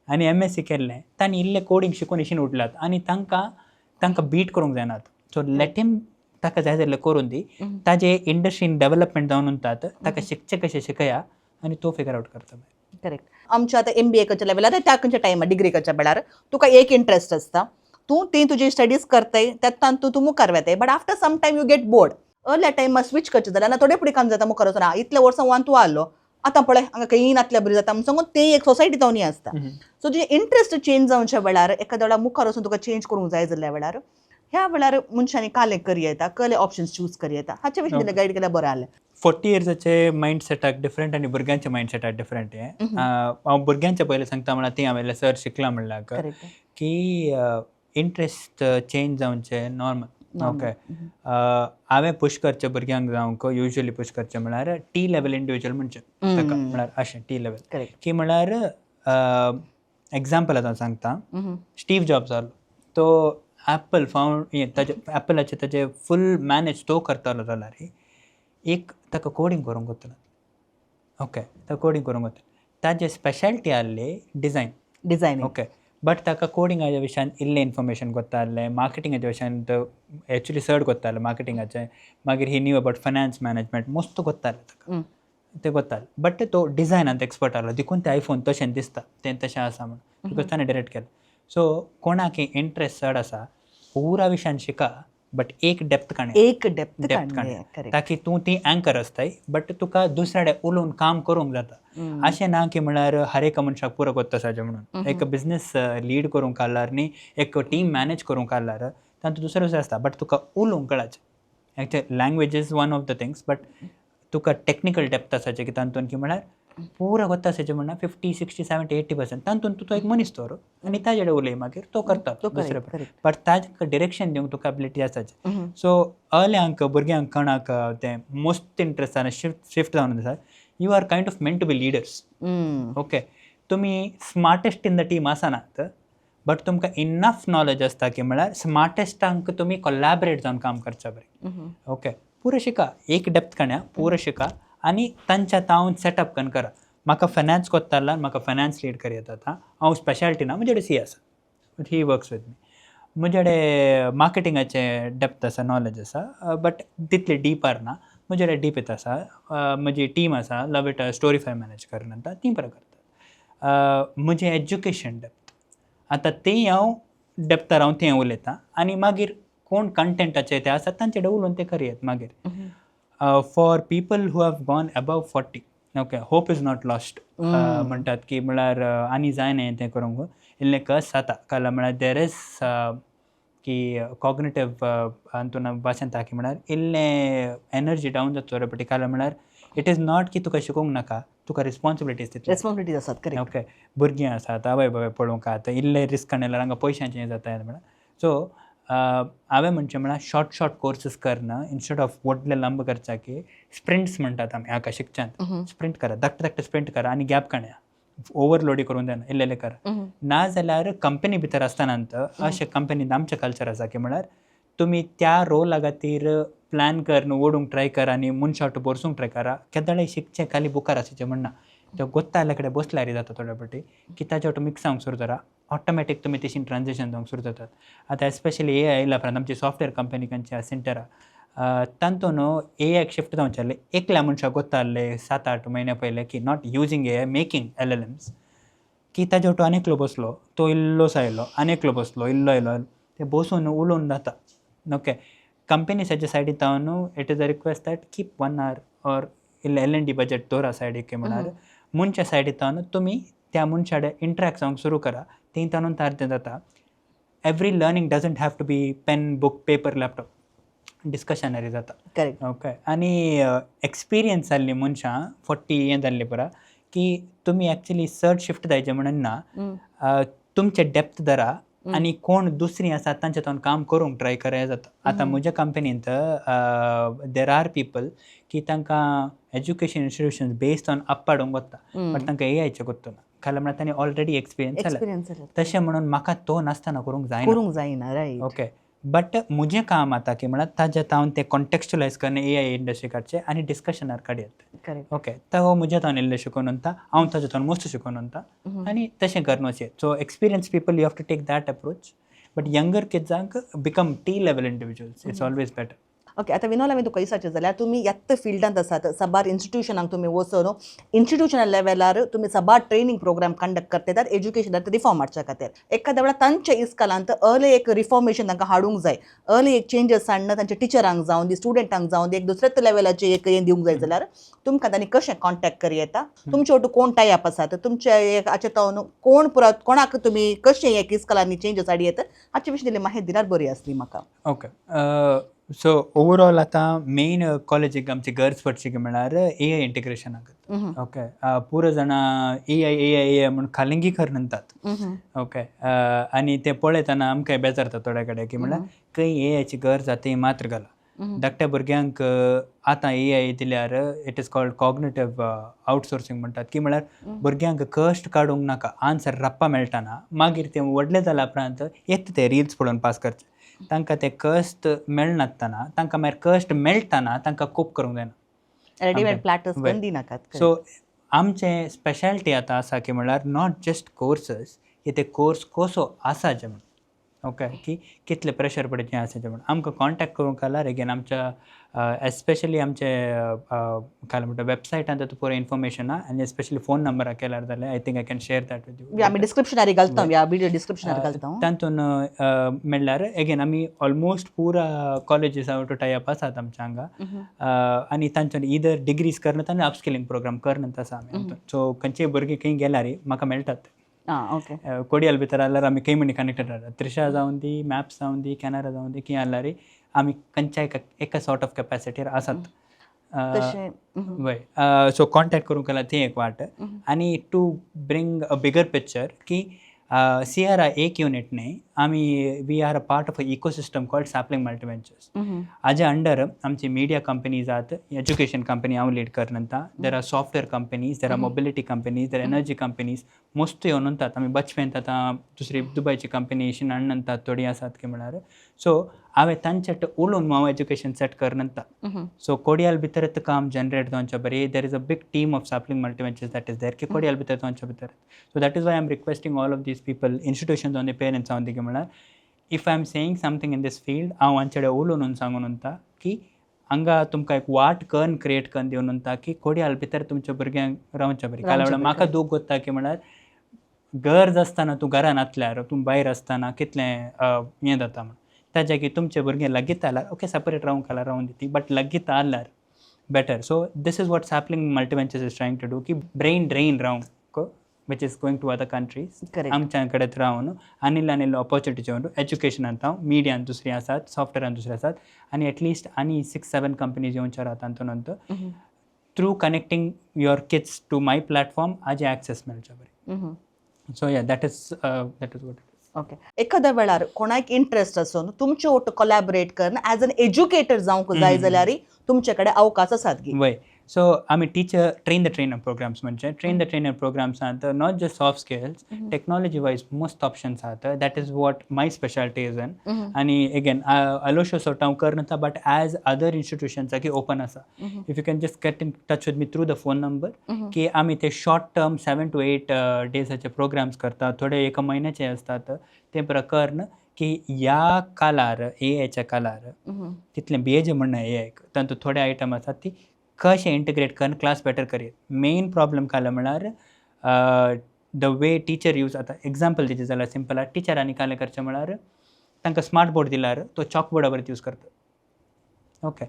आनी एमएससी केल्ले, तांणी इल्ले कोडींग शिकून इशीन उडल्यात आनी तांकां बीट करूंक जायनात. सो let him, ताका जाय जाल्यार करून दी. ताजे इंडस्ट्रीन डेव्हलपमेंट जावन उरतात. ताका शिकचें कशें शिकया आनी तो फिगर आवट करता. करेक्ट. आमच्या आतां एमबीए करच्या लेवलार, त्या खंयच्या टायमार डिग्री करच्या वेळार तुका एक इंट्रस्ट आसता, तूं ती तुजी स्टडीज करताय, त्यात तूं तूं मुखार वेताय, but after some time you get bored. अर्ल्या टायमार स्विच करचें जाल्यार ना थोडे फुडें काम जाता, मुखार वचून इतल्या वर्सां वन तूं आहलो, आतां पळय हांगा खंयी नातल्या बरी जाता म्हण सांगून ते एक सोसायटी जावन आसता. सो तुजें इंट्रस्ट चेंज जावच्या वेळार, एखाद्या वेळार मुखार वचून तुका चेंज करूंक जाय जाल्ल्या वेळार, ह्या वेळार मनशांनी कालें करी येता, कहले ऑप्शन्स चूज करी येता, हाचे विशीं गायड केल्यार बरें जालें. 40 इयर्साचे मायंड सेटाक डिफरंट आनी भुरग्यांचे मायंड सेटाक डिफरंट. हें हांव भुरग्यांचे पयलें सांगता म्हळ्यार ती हांवें सर शिकलां म्हणल्यार की इंट्रस्ट चेंज जावचे नॉर्मल. ओके, हांवें पुश करचें भुरग्यांक जावंक, युजली पुश करचें म्हळ्यार टी लेवल इंडिविज्युअल म्हणचें ताका, म्हळ्यार अशें टी लेवल की म्हळ्यार एग्जाम्पल आतां सांगता, स्टीव जॉब्स जालो तो एप्पल फावंड हें ताजे एप्पलाचे ताजे फूल मॅनेज तो करतालो जाल्यार एक ताका कोडींग करूंक वतना, ओके, ताका कोडींग करूंक वता, ताजे स्पेशालिटी आहली डिजायन. डिझायनिंग. ओके, बट ताका कोडिंगाच्या विशयान इल्लें इन्फॉर्मेशन कोत्ता आहलें, मार्केटिंगाच्या विशयान एक्चुली चड कोत्ता आहलें मार्केटिंगाचें. मागीर he knew about finance management, मस्त कोत्ता आहलें ताका तें कोत्ता. बट तो डिजायनांत एक्सपर्ट आहलो, देखून ते आयफोन तशें दिसता, तें तशें आसा म्हणून, because ताणें डिरेक्ट केलें. सो कोणाक इंट्रस्ट चड आसा, पुरा विशयान शिका, बट एक डेप्थ काडया. एक डेप्थ डेप्थ काडली. काडया, ताकी तूं ती अँकर आसताय, बट तुका दुसऱ्या उलोवन काम करूंक जाता. अशें ना की म्हळ्यार हर एका मनशाक पुरो कोत्ता साजे म्हणून. एक बिजनेस लीड करूंक काडल्यार न्ही, एक टीम मॅनेज करूंक काडल्यार तातूंत दुसरें दुसरें आसता, बट तुका उलोवंक कळाचें. Actually language is one of the things, but तुका टॅक्निकल डेप्थ आसाचें की तातूंत की म्हळ्यार पुरो कोत्ता आसाचें म्हणना, 50, 60, 70, 80% तातूंत तूं तो एक मनीस दवर आनी ताजे कडेन उलय, मागीर तो करता दुसरें. बट ताका डिरेक्शन दिवंक तुका एबिलिटी आसाची. सो अर्ल्यांक भुरग्यांक कोणाक तें मोस्ट इंट्रस्ट आसा, शिफ्ट जावन आसा, you are kind of meant to be leaders. Okay, तुमी स्मार्टेस्ट इन the team आसनात, बट तुमकां इनफ नॉलेज आसता की म्हळ्यार स्मार्टेस्टांक तुमी कोलॅबरेट जावन काम करच्या बरें. ओके, पुरो शिका, एक डेप्थ काडया, पुरो शिका आनी तांच्या तावन सेटअप कन करा. म्हाका फायनान्स कोत्ता जाल्यार म्हाका फायनान्स लीड कर येता. आतां हांव स्पेशालिटी ना, म्हजे कडेन सी आसा, but he works with me. म्हजे कडेन मार्केटिंगाचे डेप्थ आसा, नॉलेज आसा, बट तितले डीपार ना. म्हजे कडेन डीप येत आसा, म्हजी टीम आसा, लव it स्टोरीफाय मॅनेज करता, ती बरें करतात. म्हजें एज्युकेशन डेप्थ आतां तें हांव डेप्थार हांव तें उलयतां आनी मागीर कोण कंटेंटाचे ते आसा तांचे कडेन उलोवन तें करयत मागीर. For people who have gone above 40, okay, hope is not lost. म्हणटात की म्हळ्यार आनी जायना तें करूंक, इल्लें कस जाता काल म्हळ्यार there is की कॉग्नेटीव हातून भाशेन की म्हळ्यार इल्लें एनर्जी डावन जाता थोडे फावटी. काल म्हळ्यार it is not की तुका शिकोवंक नाका, तुका रिस्पॉन्सिबिलिटीज तितले. रेस्पॉन्सिबिलिटीज आसात, करेक्ट. ओके, भुरगीं आसात, आवय बापाय पळोवंक आतां इल्लें रिस्क काडल्यार हांगा पयशांचें हें जाता म्हळ्यार. सो हांवें म्हणचें म्हळ्यार शॉर्ट शॉर्ट कोर्सीस करना, इन्स्टेड ऑफ व्हडले लांब करच्याकी. स्प्रिंट्स म्हणटात आमी हाका शिकच्यांत. स्प्रिंट करा, धाकटे धाकटे स्प्रिंट करा आनी गॅप काडया. ओवरलोडी करूंक जायना, इल्लें इल्लें करा. ना जाल्यार कंपनी भितर आसतना अशें कंपनीन आमचें कल्चर आसा की म्हळ्यार तुमी त्या रोला खातीर प्लॅन कर न्हू, ओडूंक ट्राय कर आनी मनशा बरसूंक ट्राय करा. केदळाय शिकचें खाली बुकार आसचें म्हणना, तो गोत्ता कडेन बसल्यार जाता थोडे फावटी की ताच्या वाटे मिक्स जावंक सुरू जाता, ऑटोमॅटीक तुमी तेशीन ट्रान्झिशन जावंक सुरू जातात. आतां एस्पेशली ए आयल्या उपरांत आमची सॉफ्टवेअर कंपनी खंयची आसा, सिंटेरा. तांतून न्हू एआयक शिफ्ट जावचें आसलें. एकल्या मनशाक गोत्ता आहले 7-8 म्हयन्या पयले की not using AI, making LLMs, की ताजे वटो आनी एकलो बसलो, तो इल्लोसो आयलो, आनी एकलो बसलो, इल्लो आयलो, ते बसून उलोवन जाता. ओके, कंपनीसाच्या सायडीन न्हू it is a request that keep one hour or इल्लें एल एन डी बजट दवरा सायडीक, म्हळ्यार मनशा सायडीन तुमी त्या मनशा कडेन इंटरेक्ट जावंक सुरू करा. थंय ताणून अर्दें जाता. Every learning doesn't have to be pen, book, paper, laptop. डिस्कशनारी जाता. करेक्ट. ओके, आनी एक्सपिरियन्स जाल्ली मनशां 40 हें जाल्ली पुरा की तुमी एक्चुली चड शिफ्ट जायचे म्हणून ना, तुमचे डेप्थ धरा आनी कोण दुसरी आसा तांचे तावन काम करूंक ट्राय करा, हें जाता. आतां म्हज्या कंपनींत there are people की तांकां education institution based on up हाडूंक वता, बट तांकां ए आयचें गोत्तो ना, कारण म्हळ्यार तांणी ऑलरेडी एक्सपिरियन्स जाला. एक्सपिरियन्स जाला. तशें म्हणून म्हाका तो नासतना करूंक जायना. करूंक जायना, रायट. ओके, बट म्हजें काम आतां की म्हळ्यार ताजें तावन तें कॉन्टेक्चुअलायज करून ए I industry काडचें आनी डिस्कशनार काडयत. करेक्ट. ओके, तो म्हज्या तावन इल्लें शिकून उरता, हांव ताज्या तावन मस्त शिकून उरता आनी तशें करून वचें. So experience people, you have to take that approach, but younger किड्सांक become T level individuals, it's always better. Okay, आतां विनोद, हांवें तुका विचारचें जाल्यार तुमी ह्याच फिल्डांत आसात, साबार इन्स्टिट्युशनांक तुमी वचून इन्स्टिट्युशनल लेवलार तुमी साबार ट्रेनींग प्रोग्राम कंडक्ट करतात एज्युकेशनात रिफॉर्म हाडच्या खातीर. एखाद्या वेळार तांच्या इस्कलांत अर्ली एक रिफॉर्मेशन तांकां हाडूंक जाय, अर्ली एक चेंजीस हाडून तांच्या टिचरांक जावं दी, स्टुडंटांक जावं दी, एक दुसऱ्याच लेवलाचें एक हें दिवंक जाय जाल्यार तुमकां तांणी कशें कॉन्टेक्ट करी येता? तुमचे वटू कोण टायप आसात? तुमचे एक हाचे तावन कोण पुरात कोणाक तुमी कशें एक इस्कलांनी चेंजीस हाडी येता, हाचे विशीं दिल्ली माहिती दिल्यार बरी आसली म्हाका. ओके, सो ओवरऑल आतां मेन कॉलेजीक आमची गरज पडची की म्हळ्यार ए I इंटिग्रेशनाक. ओके, पुरो जाणां ए I, A I, A I म्हूण खालिंगी खर म्हणटात. ओके, आनी ते पळयतना आमकां बेजारता थोड्या कडेन की म्हळ्यार खंय ए आयची गरज आसा ती मात्र घाला. धाकट्या भुरग्यांक आतां ए I दिल्यार it is called cognitive outsourcing म्हणटात, की म्हळ्यार भुरग्यांक कश्ट काडूंक नाका, आन्सर रप्पा मेळटाना. मागीर ते व्हडले जाल्या उपरांत येता ते रिल्स पळोवन पास करचे. तांकां ते कश्ट मेळनासतना, तांकां मागीर कश्ट मेळटाना तांकां कोप करूंक जायना. रेडीमेड प्लॅटर्स पण दिनाकात. सो आमचें स्पेशालिटी आतां आसा की म्हळ्यार not just courses, की ते कोर्स कसो आसा जे म्हण, ओके, की कितले प्रेशर पडचे आसा जे म्हण. आमकां कॉन्टेक्ट करूंक जाल्यार एगेन आमच्या एस्पेशली आमचे काय म्हणटा वेबसायटान तातूंत पुरो इन्फॉर्मेशन आहा आनी एस्पेशली फोन नंबराक केल्यार जाल्यार I think I can share that with you. आमी डिस्क्रिप्शनार घालता, ह्या व्हिडिओ डिस्क्रिप्शनार घालता. तातूंत म्हणल्यार एगेन आमी ऑलमोस्ट पुरा कॉलेजीस टू टायप आसात आमच्या हांगा आनी तांच्यानी इदर डिग्रीज करनात आनी अपस्किलिंग प्रोग्राम करनात आसा आमी. सो खंयचेय भुरगीं खंय गेल्यार म्हाका मेळटात. आं ओके कोडियल भितर जाल्यार आमी खंय म्हणी कनेक्टेड रावता. त्रिशा जावन दी, मॅप्स जावन दी, कॅनरा जावन दी, खंय जाल्यार आमी खंयच्या एका एका सॉर्ट ऑफ कॅपॅसिटीर आसात. तशें. वय, सो कॉन्टेक्ट करूंक जाल्यार ती एक वाट. आनी to bring a bigger picture की सियारा एक युनिट न्ही आमी, we are a part of a ecosystem called Sapling Multiventures. हाजे अंडर आमची मिडिया कंपनीज आहात, एज्युकेशन कंपनी हांव लीड करता, there are software companies, there are mobility companies, there energy companies, मस्त येवन म्हणटात. आमी बचपेंत आतां दुसरी दुबयची कंपनी हाडून थोडी आसात की म्हळ्यार सो हांवें तांचे उलोवन हांव एज्युकेशन सेट करता. सो कोडियाल भितर काम जनरेट जावच्या बरी, there is a big team of Sapling Multiventures that is there की कोडियाल भितर जावच्या भितर. So that is why I am requesting all of these people, institutions जावन दी, पेरंट्स जावन दी, की म्हळ्यार if I am saying something in this field, हांव हांचे कडेन उलोवन सांगून उरता की हांगा तुमकां एक वाट कन्न क्रिएट करून दिवन उरता की कोडियाल भितर तुमच्या भुरग्यांक रावच्या बरी. काल रावच्या. म्हाका दूख जाता की म्हळ्यार गरज आसतना तूं घरान आसल्यार, तूं भायर आसतना कितलें हें जाता म्हण. ताच्या की तुमचे भुरगे लागींच जाल्यार ओके, सेपरेट रावंक जाल्यार रावूं दी, बट लागींच आहल्यार better. So this is what Sapling Multiventures is trying to do, की ब्रेन ड्रेन रावंक which is going to other countries, Correct. आमच्या कडेन रावन आनी आनी ऑपॉर्च्युनिटी येवन एज्युकेशनांत हांव मिडियान दुसरी आसात, सॉफ्टवेअरान दुसरी आसात आनी एटलिस्ट आनी सिक्स सेवन कंपनीज येवच्या राहतात तातूंत through connecting your kids to my platform हाजे एक्सेस मेळच्या बरें. So yeah, that is what. Okay, एखाद्या वेळार कोणाक इंट्रस्ट आसून तुमचे वट कोलॅबरेट करून एज एन एज्युकेटर जावंक जाय जाल्यार तुमचे कडेन अवकाश आसात गी? वय, सो आमी teacher train the trainer programs, म्हणजे train the trainer प्रोग्राम्सांत not just soft skills, technology wise most options आहात. That is what my speciality is in. आनी एगेन अलोशियस हांव करना, बट एज अदर इन्स्टिट्युशन्स की ओपन आसा, if you can just get in touch with me through the phone number, की आमी ते short term 7 two 8 डेजाचे programmes करता, थोडे एका म्हयन्याचे आसतात, ते प्रकरण की ह्या कालार एआयच्या कालार तितलें भियेचें म्हणना एआयक, तातूंत थोडे आयटम आसात ती कशें इंटिग्रेट करून क्लास बेटर करयत. मेन प्रॉब्लम काल म्हळ्यार the way teacher use. आतां एग्जाम्पल दिचें जाल्यार सिंपल आहा, टिचरांनी कालें करचें म्हळ्यार तांकां स्मार्ट बोर्ड दिल्यार तो चॉक बोर्डा बरें यूज करता. ओके,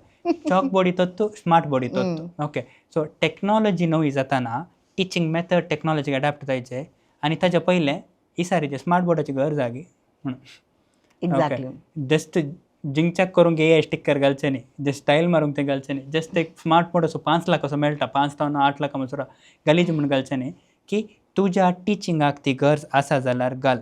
चॉक बोर्ड तत्व, स्मार्ट बोर्ड तत्व. ओके, सो टॅक्नॉलॉजी नवी जाताना टिचींग मेथड टॅक्नॉलॉजीक अडॅप्ट जायचे आनी ताच्या पयलें इसारीचे स्मार्ट बोर्डाची गरज आहा गी म्हणून. जस्ट जिंगचाक करूंक ए I sticker घालचें न्ही, जस्ट स्टायल मारूंक तें घालचें न्ही, जस्ट एक स्मार्ट बोर्ड असो 5 लाख असो मेळटा, 5 जावन 8 लाखां म्हणसर घालीचे म्हूण घालचें न्ही, की तुज्या टिचिंगाक ती गरज आसा जाल्यार घाल,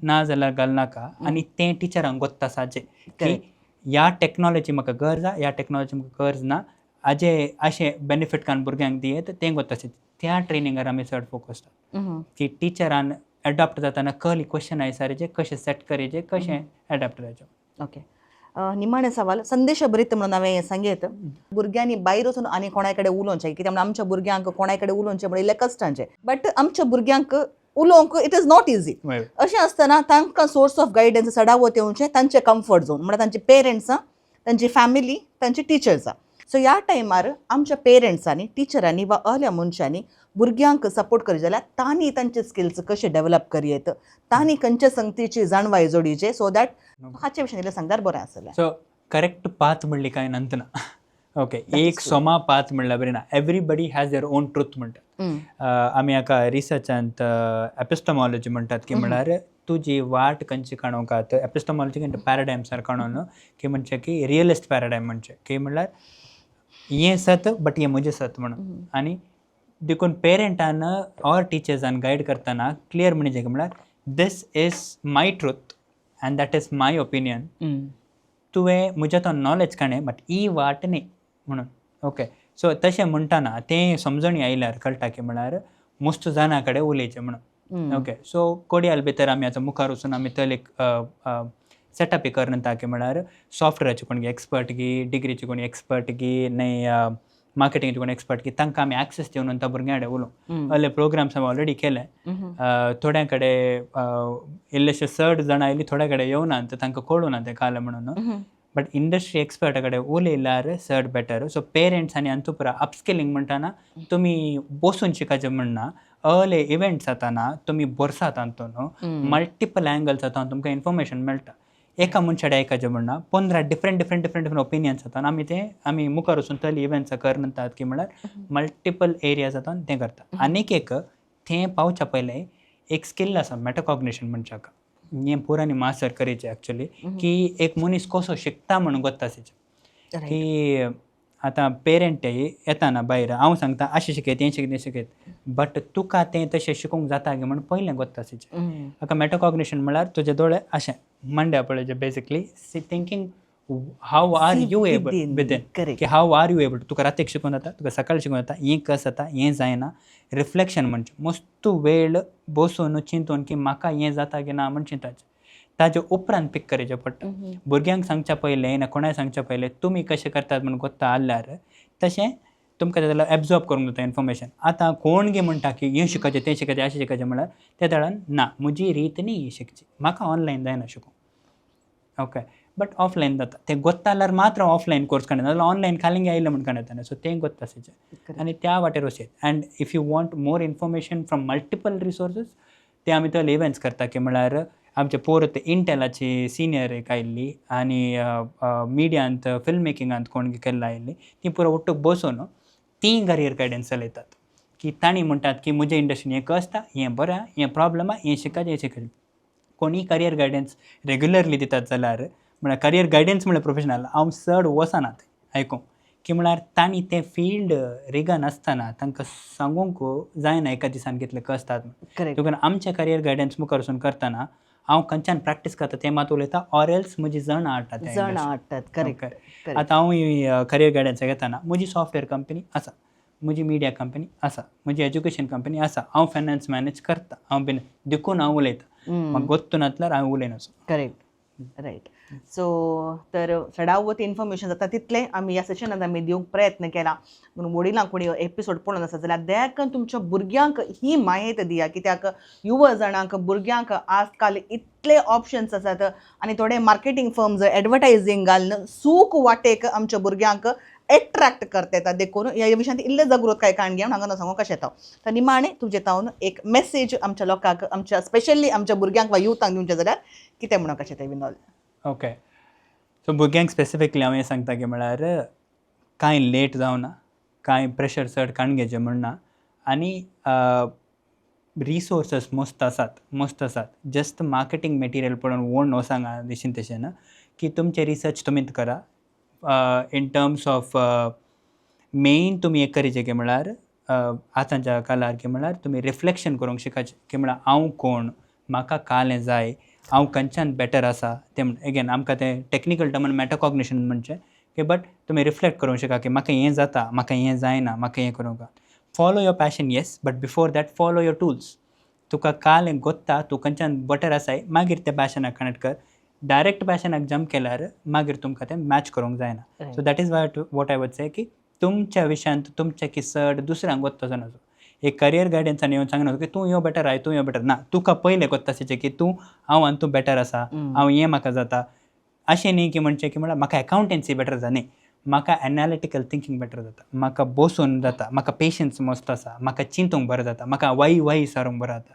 ना जाल्यार घालनाका. आनी तें टिचरांक गोत्त आसाचें की ह्या टॅक्नॉलॉजी म्हाका गरज आहा, ह्या टॅक्नॉलॉजी म्हाका गरज ना, हाजे अशें बेनिफीट काडून भुरग्यांक दियेत तें गोत्त आसा. त्या ट्रेनिंगार आमी चड फोकस की टिचरान एडॉप्ट जाताना कहली क्वेश्चन आयसारीचे कशें सेट करीचे, कशें एडॉप्ट जायचे. ओके, निमाणें सवाल, संदेश बरीत म्हणून हांवें हें सांगयत, भुरग्यांनी भायर वचून आनी कोणाय कडेन उलोवचें, कित्याक म्हणून आमच्या भुरग्यांक कोणाय कडेन उलोवचें म्हणल्यार इल्लें कश्टांचें, बट आमच्या भुरग्यांक उलोवंक it is not easy. अशें आसतना तांकां सोर्स ऑफ गायडन्स चडावत येवचें तांचे कम्फर्ट झोन म्हळ्यार तांचे पेरंट्सां, तांची फॅमिली, तांची टिचर्सां. सो ह्या टायमार आमच्या पेरंट्सांनी, टिचरांनी वा अहल्या मनशांनी भुरग्यांक सपोर्ट करी जाल्यार तांणी तांचे स्किल्स कशे डेवलप करयेत, तांणी खंयच्या संगतीची जाणवाय जोडीचे, सो that हाचे विशीं इल्लें सांगल्यार बरें आसलें. सो करेक्ट पाथ म्हणली काय नंतर ना, ओके, एक true. सोमा पाथ म्हणल्यार बरी ना. Everybody has their own truth म्हणटात. आमी हाका रिसर्चांत एपिस्टमॉलॉजी म्हणटात, की म्हळ्यार तुजी वाट खंयची काणोवकात. एपिस्टमॉलॉजी पॅराडायम सारको काणोन की म्हणचे की रियलिस्ट पॅराडायम म्हणचे की म्हणल्यार हें सत बट हें म्हजें सत म्हणून. आनी देखून पेरंटान ऑर टिचर्सान गायड करतना क्लियर म्हणचे की म्हळ्यार this is my truth and that is my opinion, तुवें म्हज्या तो नॉलेज काणें बट he वाट न्ही म्हणून. ओके, सो तशें म्हणटाना तें समजणी आयल्यार कळटा की म्हळ्यार मस्त जाणां कडेन उलयचें म्हणून. ओके, सो कोडियाल भितर आमी आतां मुखार वचून आमी थंय एक सेटअप करता की म्हळ्यार सॉफ्टवेअराचे कोण एक्सपर्ट गी, डिग्रीचे कोणी एक्सपर्ट गी, न्ही मार्केटिंगाचे कोण एक्सपर्ट की, तांकां आमी एक्सेस दिवन त्या भुरग्यां कडेन उलोवं. असले प्रोग्राम्स आमी ऑलरेडी केले. थोड्यां कडेन इल्लेशे चड जाणां आयली, थोड्या कडेन येवना, तर तांकां कळूना तें काल म्हणून. बट इंडस्ट्री एक्सपर्टा कडेन उलयल्यार चड बेटर. सो पेरंट्स आनी हांतू पुरा अपस्किलिंग म्हणटाना तुमी बसून शिकाचें म्हणना, अर्ले इव्हेंट्स जाताना तुमी बरसात, तातूंत मल्टिपल एंगल्स जाता, तुमकां इन्फॉर्मेशन मेळटा. एका मनशाडे आयकाचें म्हणना, 15 different different different different opinions जाता. आमी ते आमी मुखार वचून तली इव्हेंट्स करतात की म्हळ्यार मल्टिपल एरियाज जाता, तें करता. आनीक एक थंय पावच्या पयलें एक स्किल आसा, मेटाकॉग्निशन म्हणच्या, हें पुरांनी मास्टर करीचें एक्चुली, की एक मनीस कसो शिकता म्हणून गोत्ता आसाचें. की आतां पेरंट येताना भायर हांव सांगता अशें शिकयत, हें शिकयत, तें शिकयत, बट तुका तें तशें शिकूंक जाता गे म्हण पयलें गोत्ता आसाचें. हाका मेटाकॉग्निशन म्हळ्यार तुजे दोळे अशें मांड्या पळय, basically thinking how are See you able within. Within Correct. की how are you able, तुका रातीक शिकून जाता, तुका सकाळी शिकून जाता, हें कस जाता, हें जायना. रिफ्लेक्शन म्हणजे मस्त वेळ बसून चिंतून की म्हाका हें जाता की ना म्हण चिंताचें, ताजे उपरांत पीक करचें पडटा. भुरग्यांक सांगच्या पयलें ना कोणाय सांगच्या पयलें तुमी कशें करतात म्हण गोत्ता आसल्यार तशें तुमकां जाल्यार एब्जॉर्ब करूंक जाता इन्फॉर्मेशन. आतां कोण गे म्हणटा की हें शिकाचें, तें शिकाचें, अशें शिकाचें म्हळ्यार ते दळान ना म्हजी रीत न्ही ही शिकची, म्हाका ऑनलायन जायना शिकूंक. ओके, बट ऑफलायन जाता तें गोत्ता जाल्यार मात्र ऑफलायन कोर्स काडना, नाजाल्यार ऑनलायन खालींग आयलें म्हण काडटा. सो तें गोत्ता आसाचें आनी त्या वाटेर वचत. And if you want more information from multiple resources, ते आमी थंय इव्हेंट्स करता की म्हळ्यार आमचे पोरत इंटेलाची सिनियर एक आयिल्ली आनी मिडियांत फिल्म मेकिंगांत कोण केल्लो आयिल्ली, ती पुरो ಒಟ್ಟುಗ್ बसून ती करियर गायडन्स चलयतात, की तांणी म्हणटात की म्हज्या इंडस्ट्रीन हें कशें, हें बरें, हें प्रॉब्लम आहा, हें शिकाचें, हें शिकाचें. कोणीय करियर गायडन्स रेगुलरली दितात जाल्यार, म्हळ्यार करियर गायडन्स म्हळ्यार प्रोफेशनल हांव चड वचना थंय आयकूंक, की म्हळ्यार तांणी तें फिल्ड रिगन आसतना तांकां सांगूंक जायना एका दिसान कितलें कसतात. देखून आमचें करियर गायडन्स मुखार वचून करतना हांव खंयच्यान प्रॅक्टीस करता तें मात उलयता, ऑर एल्स म्हजी जणां हाडटा त्या जण industry. हाडटात, करेक्ट. आतां हांव करियर गायडन्स घेतना म्हजी सॉफ्टवेअर कंपनी आसा, म्हजी मिडिया कंपनी आसा, म्हजी एज्युकेशन कंपनी आसा, हांव फायनान्स मॅनेज करता, हांव बीन देखून हांव उलयता. म्हाका गोत्तू नासल्यार हांव उलयनासो. Correct, right. सो तर चडावत इन्फॉर्मेशन जाता तितलें आमी ह्या सेशनान आमी दिवंक प्रयत्न केला. म्हणून वडिलांक कोणी एपिसोड पळोवन आसा जाल्यार दया करून तुमच्या भुरग्यांक ही म्हायती दिया, कित्याक युवा जाणांक भुरग्यांक आजकाल इतले ऑप्शन्स आसात आनी थोडे मार्केटींग फर्म्स एडवर्टायजींग घालून सूख वाटेक आमच्या भुरग्यांक एट्रॅक्ट करता येता. देखून ह्या विशयांत इल्लें जागृतकाय काण घेवन हांगा सांगूंक कशें येता. तर निमाणें तुजें तावन एक मॅसेज आमच्या लोकांक, आमच्या स्पेशली आमच्या भुरग्यांक वा युथांक दिवचें जाल्यार कितें म्हणूंक कशें तें विनोद? ओके, सो भुरग्यांक स्पेसिफिकली हांव हें सांगता की म्हळ्यार कांय लेट जावना, कांय प्रेशर चड काडून घेवचें म्हण ना आनी रिसोर्सस मस्त आसात, मस्त आसात. जस्ट मार्केटींग मटेरियल पळोवन वोण न्हू सांगा दिशीन तशें ना की तुमचें रिसर्च तुमीच करा. इन टर्म्स ऑफ मेन तुमी एक करीचे की म्हळ्यार आतांच्या काळार की म्हळ्यार तुमी रिफ्लेक्शन करूंक शिकाचें की म्हळ्यार हांव कोण, म्हाका कालें जाय, हांव खंयच्यान बेटर आसा तें. एगेन आमकां तें टॅक्निकल टर्मान मेटाकॉग्निशन म्हणचें की बट तुमी रिफ्लेक्ट करूंक शिका की म्हाका हें जाता, म्हाका हें जायना, म्हाका हें करूंक. Follow your passion, yes, but before that follow your tools. तुका कालें गोत्ता, तूं खंयच्यान बटर आसाय, मागीर त्या पॅशनाक कनेक्ट कर. डायरेक्ट पॅशनाक जंप केल्यार मागीर तुमकां तें मॅच करूंक जायना. So that is what I would say की तुमच्या विशयांत तुमच्या की चड दुसऱ्यांक गोत्तो जाणा. एक करियर गायडन्सान येवन सांगना की तूं यो बेटर I, तूं यो बेटर ना. तुका पयलें गोत्ता आसचें की तूं हांव आनी तूं बेटर आसा, हांव हें म्हाका जाता. अशें न्ही की म्हणचें की म्हळ्यार म्हाका अकावंटन्सी बेटर जाता, न्ही, म्हाका एनालिटिकल थिंकींग बेटर जाता, म्हाका बसून जाता, म्हाका पेशन्स मस्त आसा, म्हाका चिंतूंक बरें जाता, म्हाका वाय वाय सारूंक बरें जाता.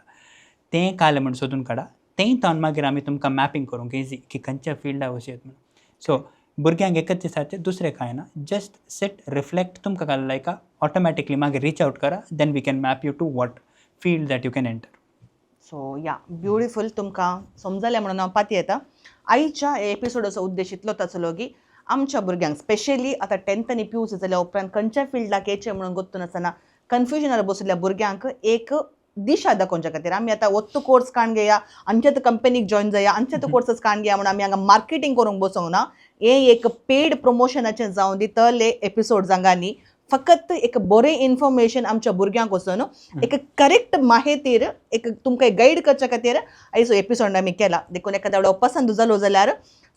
तें कालें म्हण सोदून काडा. तें तावन मागीर आमी तुमकां मॅपिंग करूंक इजी की खंयच्या फिल्डार वचयेत म्हण. सो भुरग्यांक एकच दिसा तें, दुसरें कांय ना. जस्ट सिट, रिफ्लेक्ट, तुमकां काल लायका ऑटोमॅटिकली मागीर रिच आवट करा, then we can map you to what field that you can enter. So yeah, beautiful. तुमकां समजलें म्हणून हांव पातयेता. आयच्या एपिसोडाचो उद्देश इतलोच आसलो की आमच्या भुरग्यांक स्पेशली आतां 10th आनी पीयूसी जाल्या उपरांत खंयच्या फिल्डाक येचें म्हणून गोत्तू नासतना कन्फ्युजनार बशिल्ल्या भुरग्यांक एक दिशा दाखोवच्या खातीर आमी आतां वत्तो कोर्स काण घेया, आमच्याच कंपनीक जॉयन जाया, आमच्याच कोर्सस काण घेया म्हणून आमी हांगा मार्केटींग करूंक बसोंक ना. हें एक पेड प्रमोशनाचें जावं दी तले एपिसोड हांगा फकत एक बरें इन्फॉर्मेशन आमच्या भुरग्यांक वचून एक करेक्ट माहितीर एक तुमकां गायड करच्या खातीर आयचो एपिसोड आमी केला. देखून एखाद्या वेळार पसंत जालो जाल्यार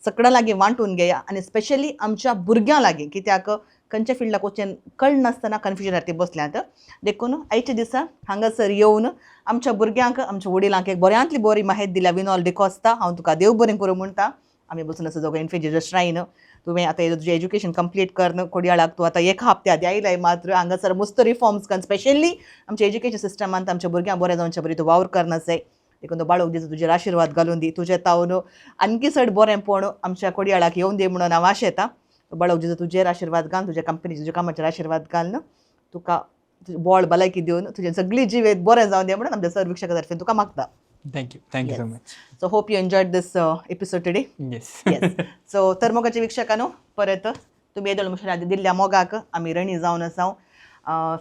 सगळ्यां लागीं वांटून घेया आनी स्पेशली आमच्या भुरग्यां लागीं, कित्याक खंयच्या फिल्डाक वचचें कळनासतना कन्फ्युजनार ती बसल्यांत. देखून आयच्या दिसा हांगासर येवन आमच्या भुरग्यांक, आमच्या वडिलांक एक बऱ्यांतली बरी माहिती दिल्या विनोल डिकॉस्ता, हांव तुका देव बरें करूं म्हणटा. आमी बसून आसा दोगां इन्फिनिटी श्रायन. तुवें आतां तुजें एज्युकेशन कंप्लीट करन कोडियाळाक तूं आतां एक हप्त्या आदी आयलाय, मात्र हांगासर मस्त रिफॉर्म्स कर, स्पेशली आमच्या एज्युकेशन सिस्टमांत आमच्या भुरग्यांक बरें जावचे बरी तूं वावर करनासाय. देखून तो बाळोक दिसा तुजेर आशिर्वाद घालून दी. तुजें तावन आणखी चड बरेंपण आमच्या कोडियाळाक येवन दी म्हणून हांव आशेता. बाळोक जेजू तुजेर आशिर्वाद घाल, तुज्या कंपनी तुज्या कामाचेर आशिर्वाद घालून तुका बळ भलायकी दिवन तुजें सगळी जिवेत बरें जावन दी म्हणून आमच्या सर वीक्षका तर्फेन तुका मागता. Thank you, thank you so much. So hope you enjoyed this episode today. Yes. Yes. So तर मोगाच्या वीक्षकांनो, परत तुमी येदोळ मुशार दिल्ल्या मोगाक आमी रणी जावन आसाव.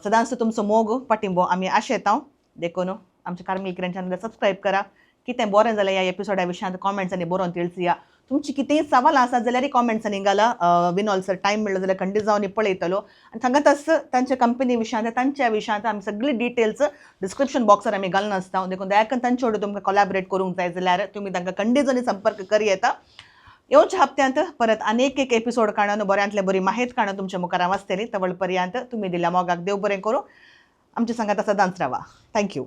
सदांच तुमचो मोग पाठिंबो आमी आशेता. देखून आमच्या कार्मेल किरण चॅनल सबस्क्रायब करा. कितें बरें जालें ह्या एपिसोडा विशयांत कॉमेंट्सांनी बरोवन तिळसिया. तुमची कितेंय सवालां आसात जाल्यार कॉमेंट्सांनी घाला. विनोल सर टायम मेळ्ळो जाल्यार खंडीत जावन पळयतलो आनी सांगातच तांच्या कंपनी विशयांत, तांच्या विशयांत आमी सगळी डिटेल्स डिस्क्रिप्शन बॉक्सार आमी घालून आसता. देखून दया करून तांचे कडेन तुमकां कोलॅबरेट करूंक जाय जाल्यार तुमी तांकां खंडीत जावन संपर्क करी येता. येवच्या हप्त्यांत परत आनीक एक एपिसोड काडून बऱ्यांतले बरी माहिती काडून तुमच्या मुखार हांव आसतली. तवळ पर्यंत तुमी दिल्या मोगाक देव बरें करूं. आमच्या सांगात सदांच रावा. Thank you.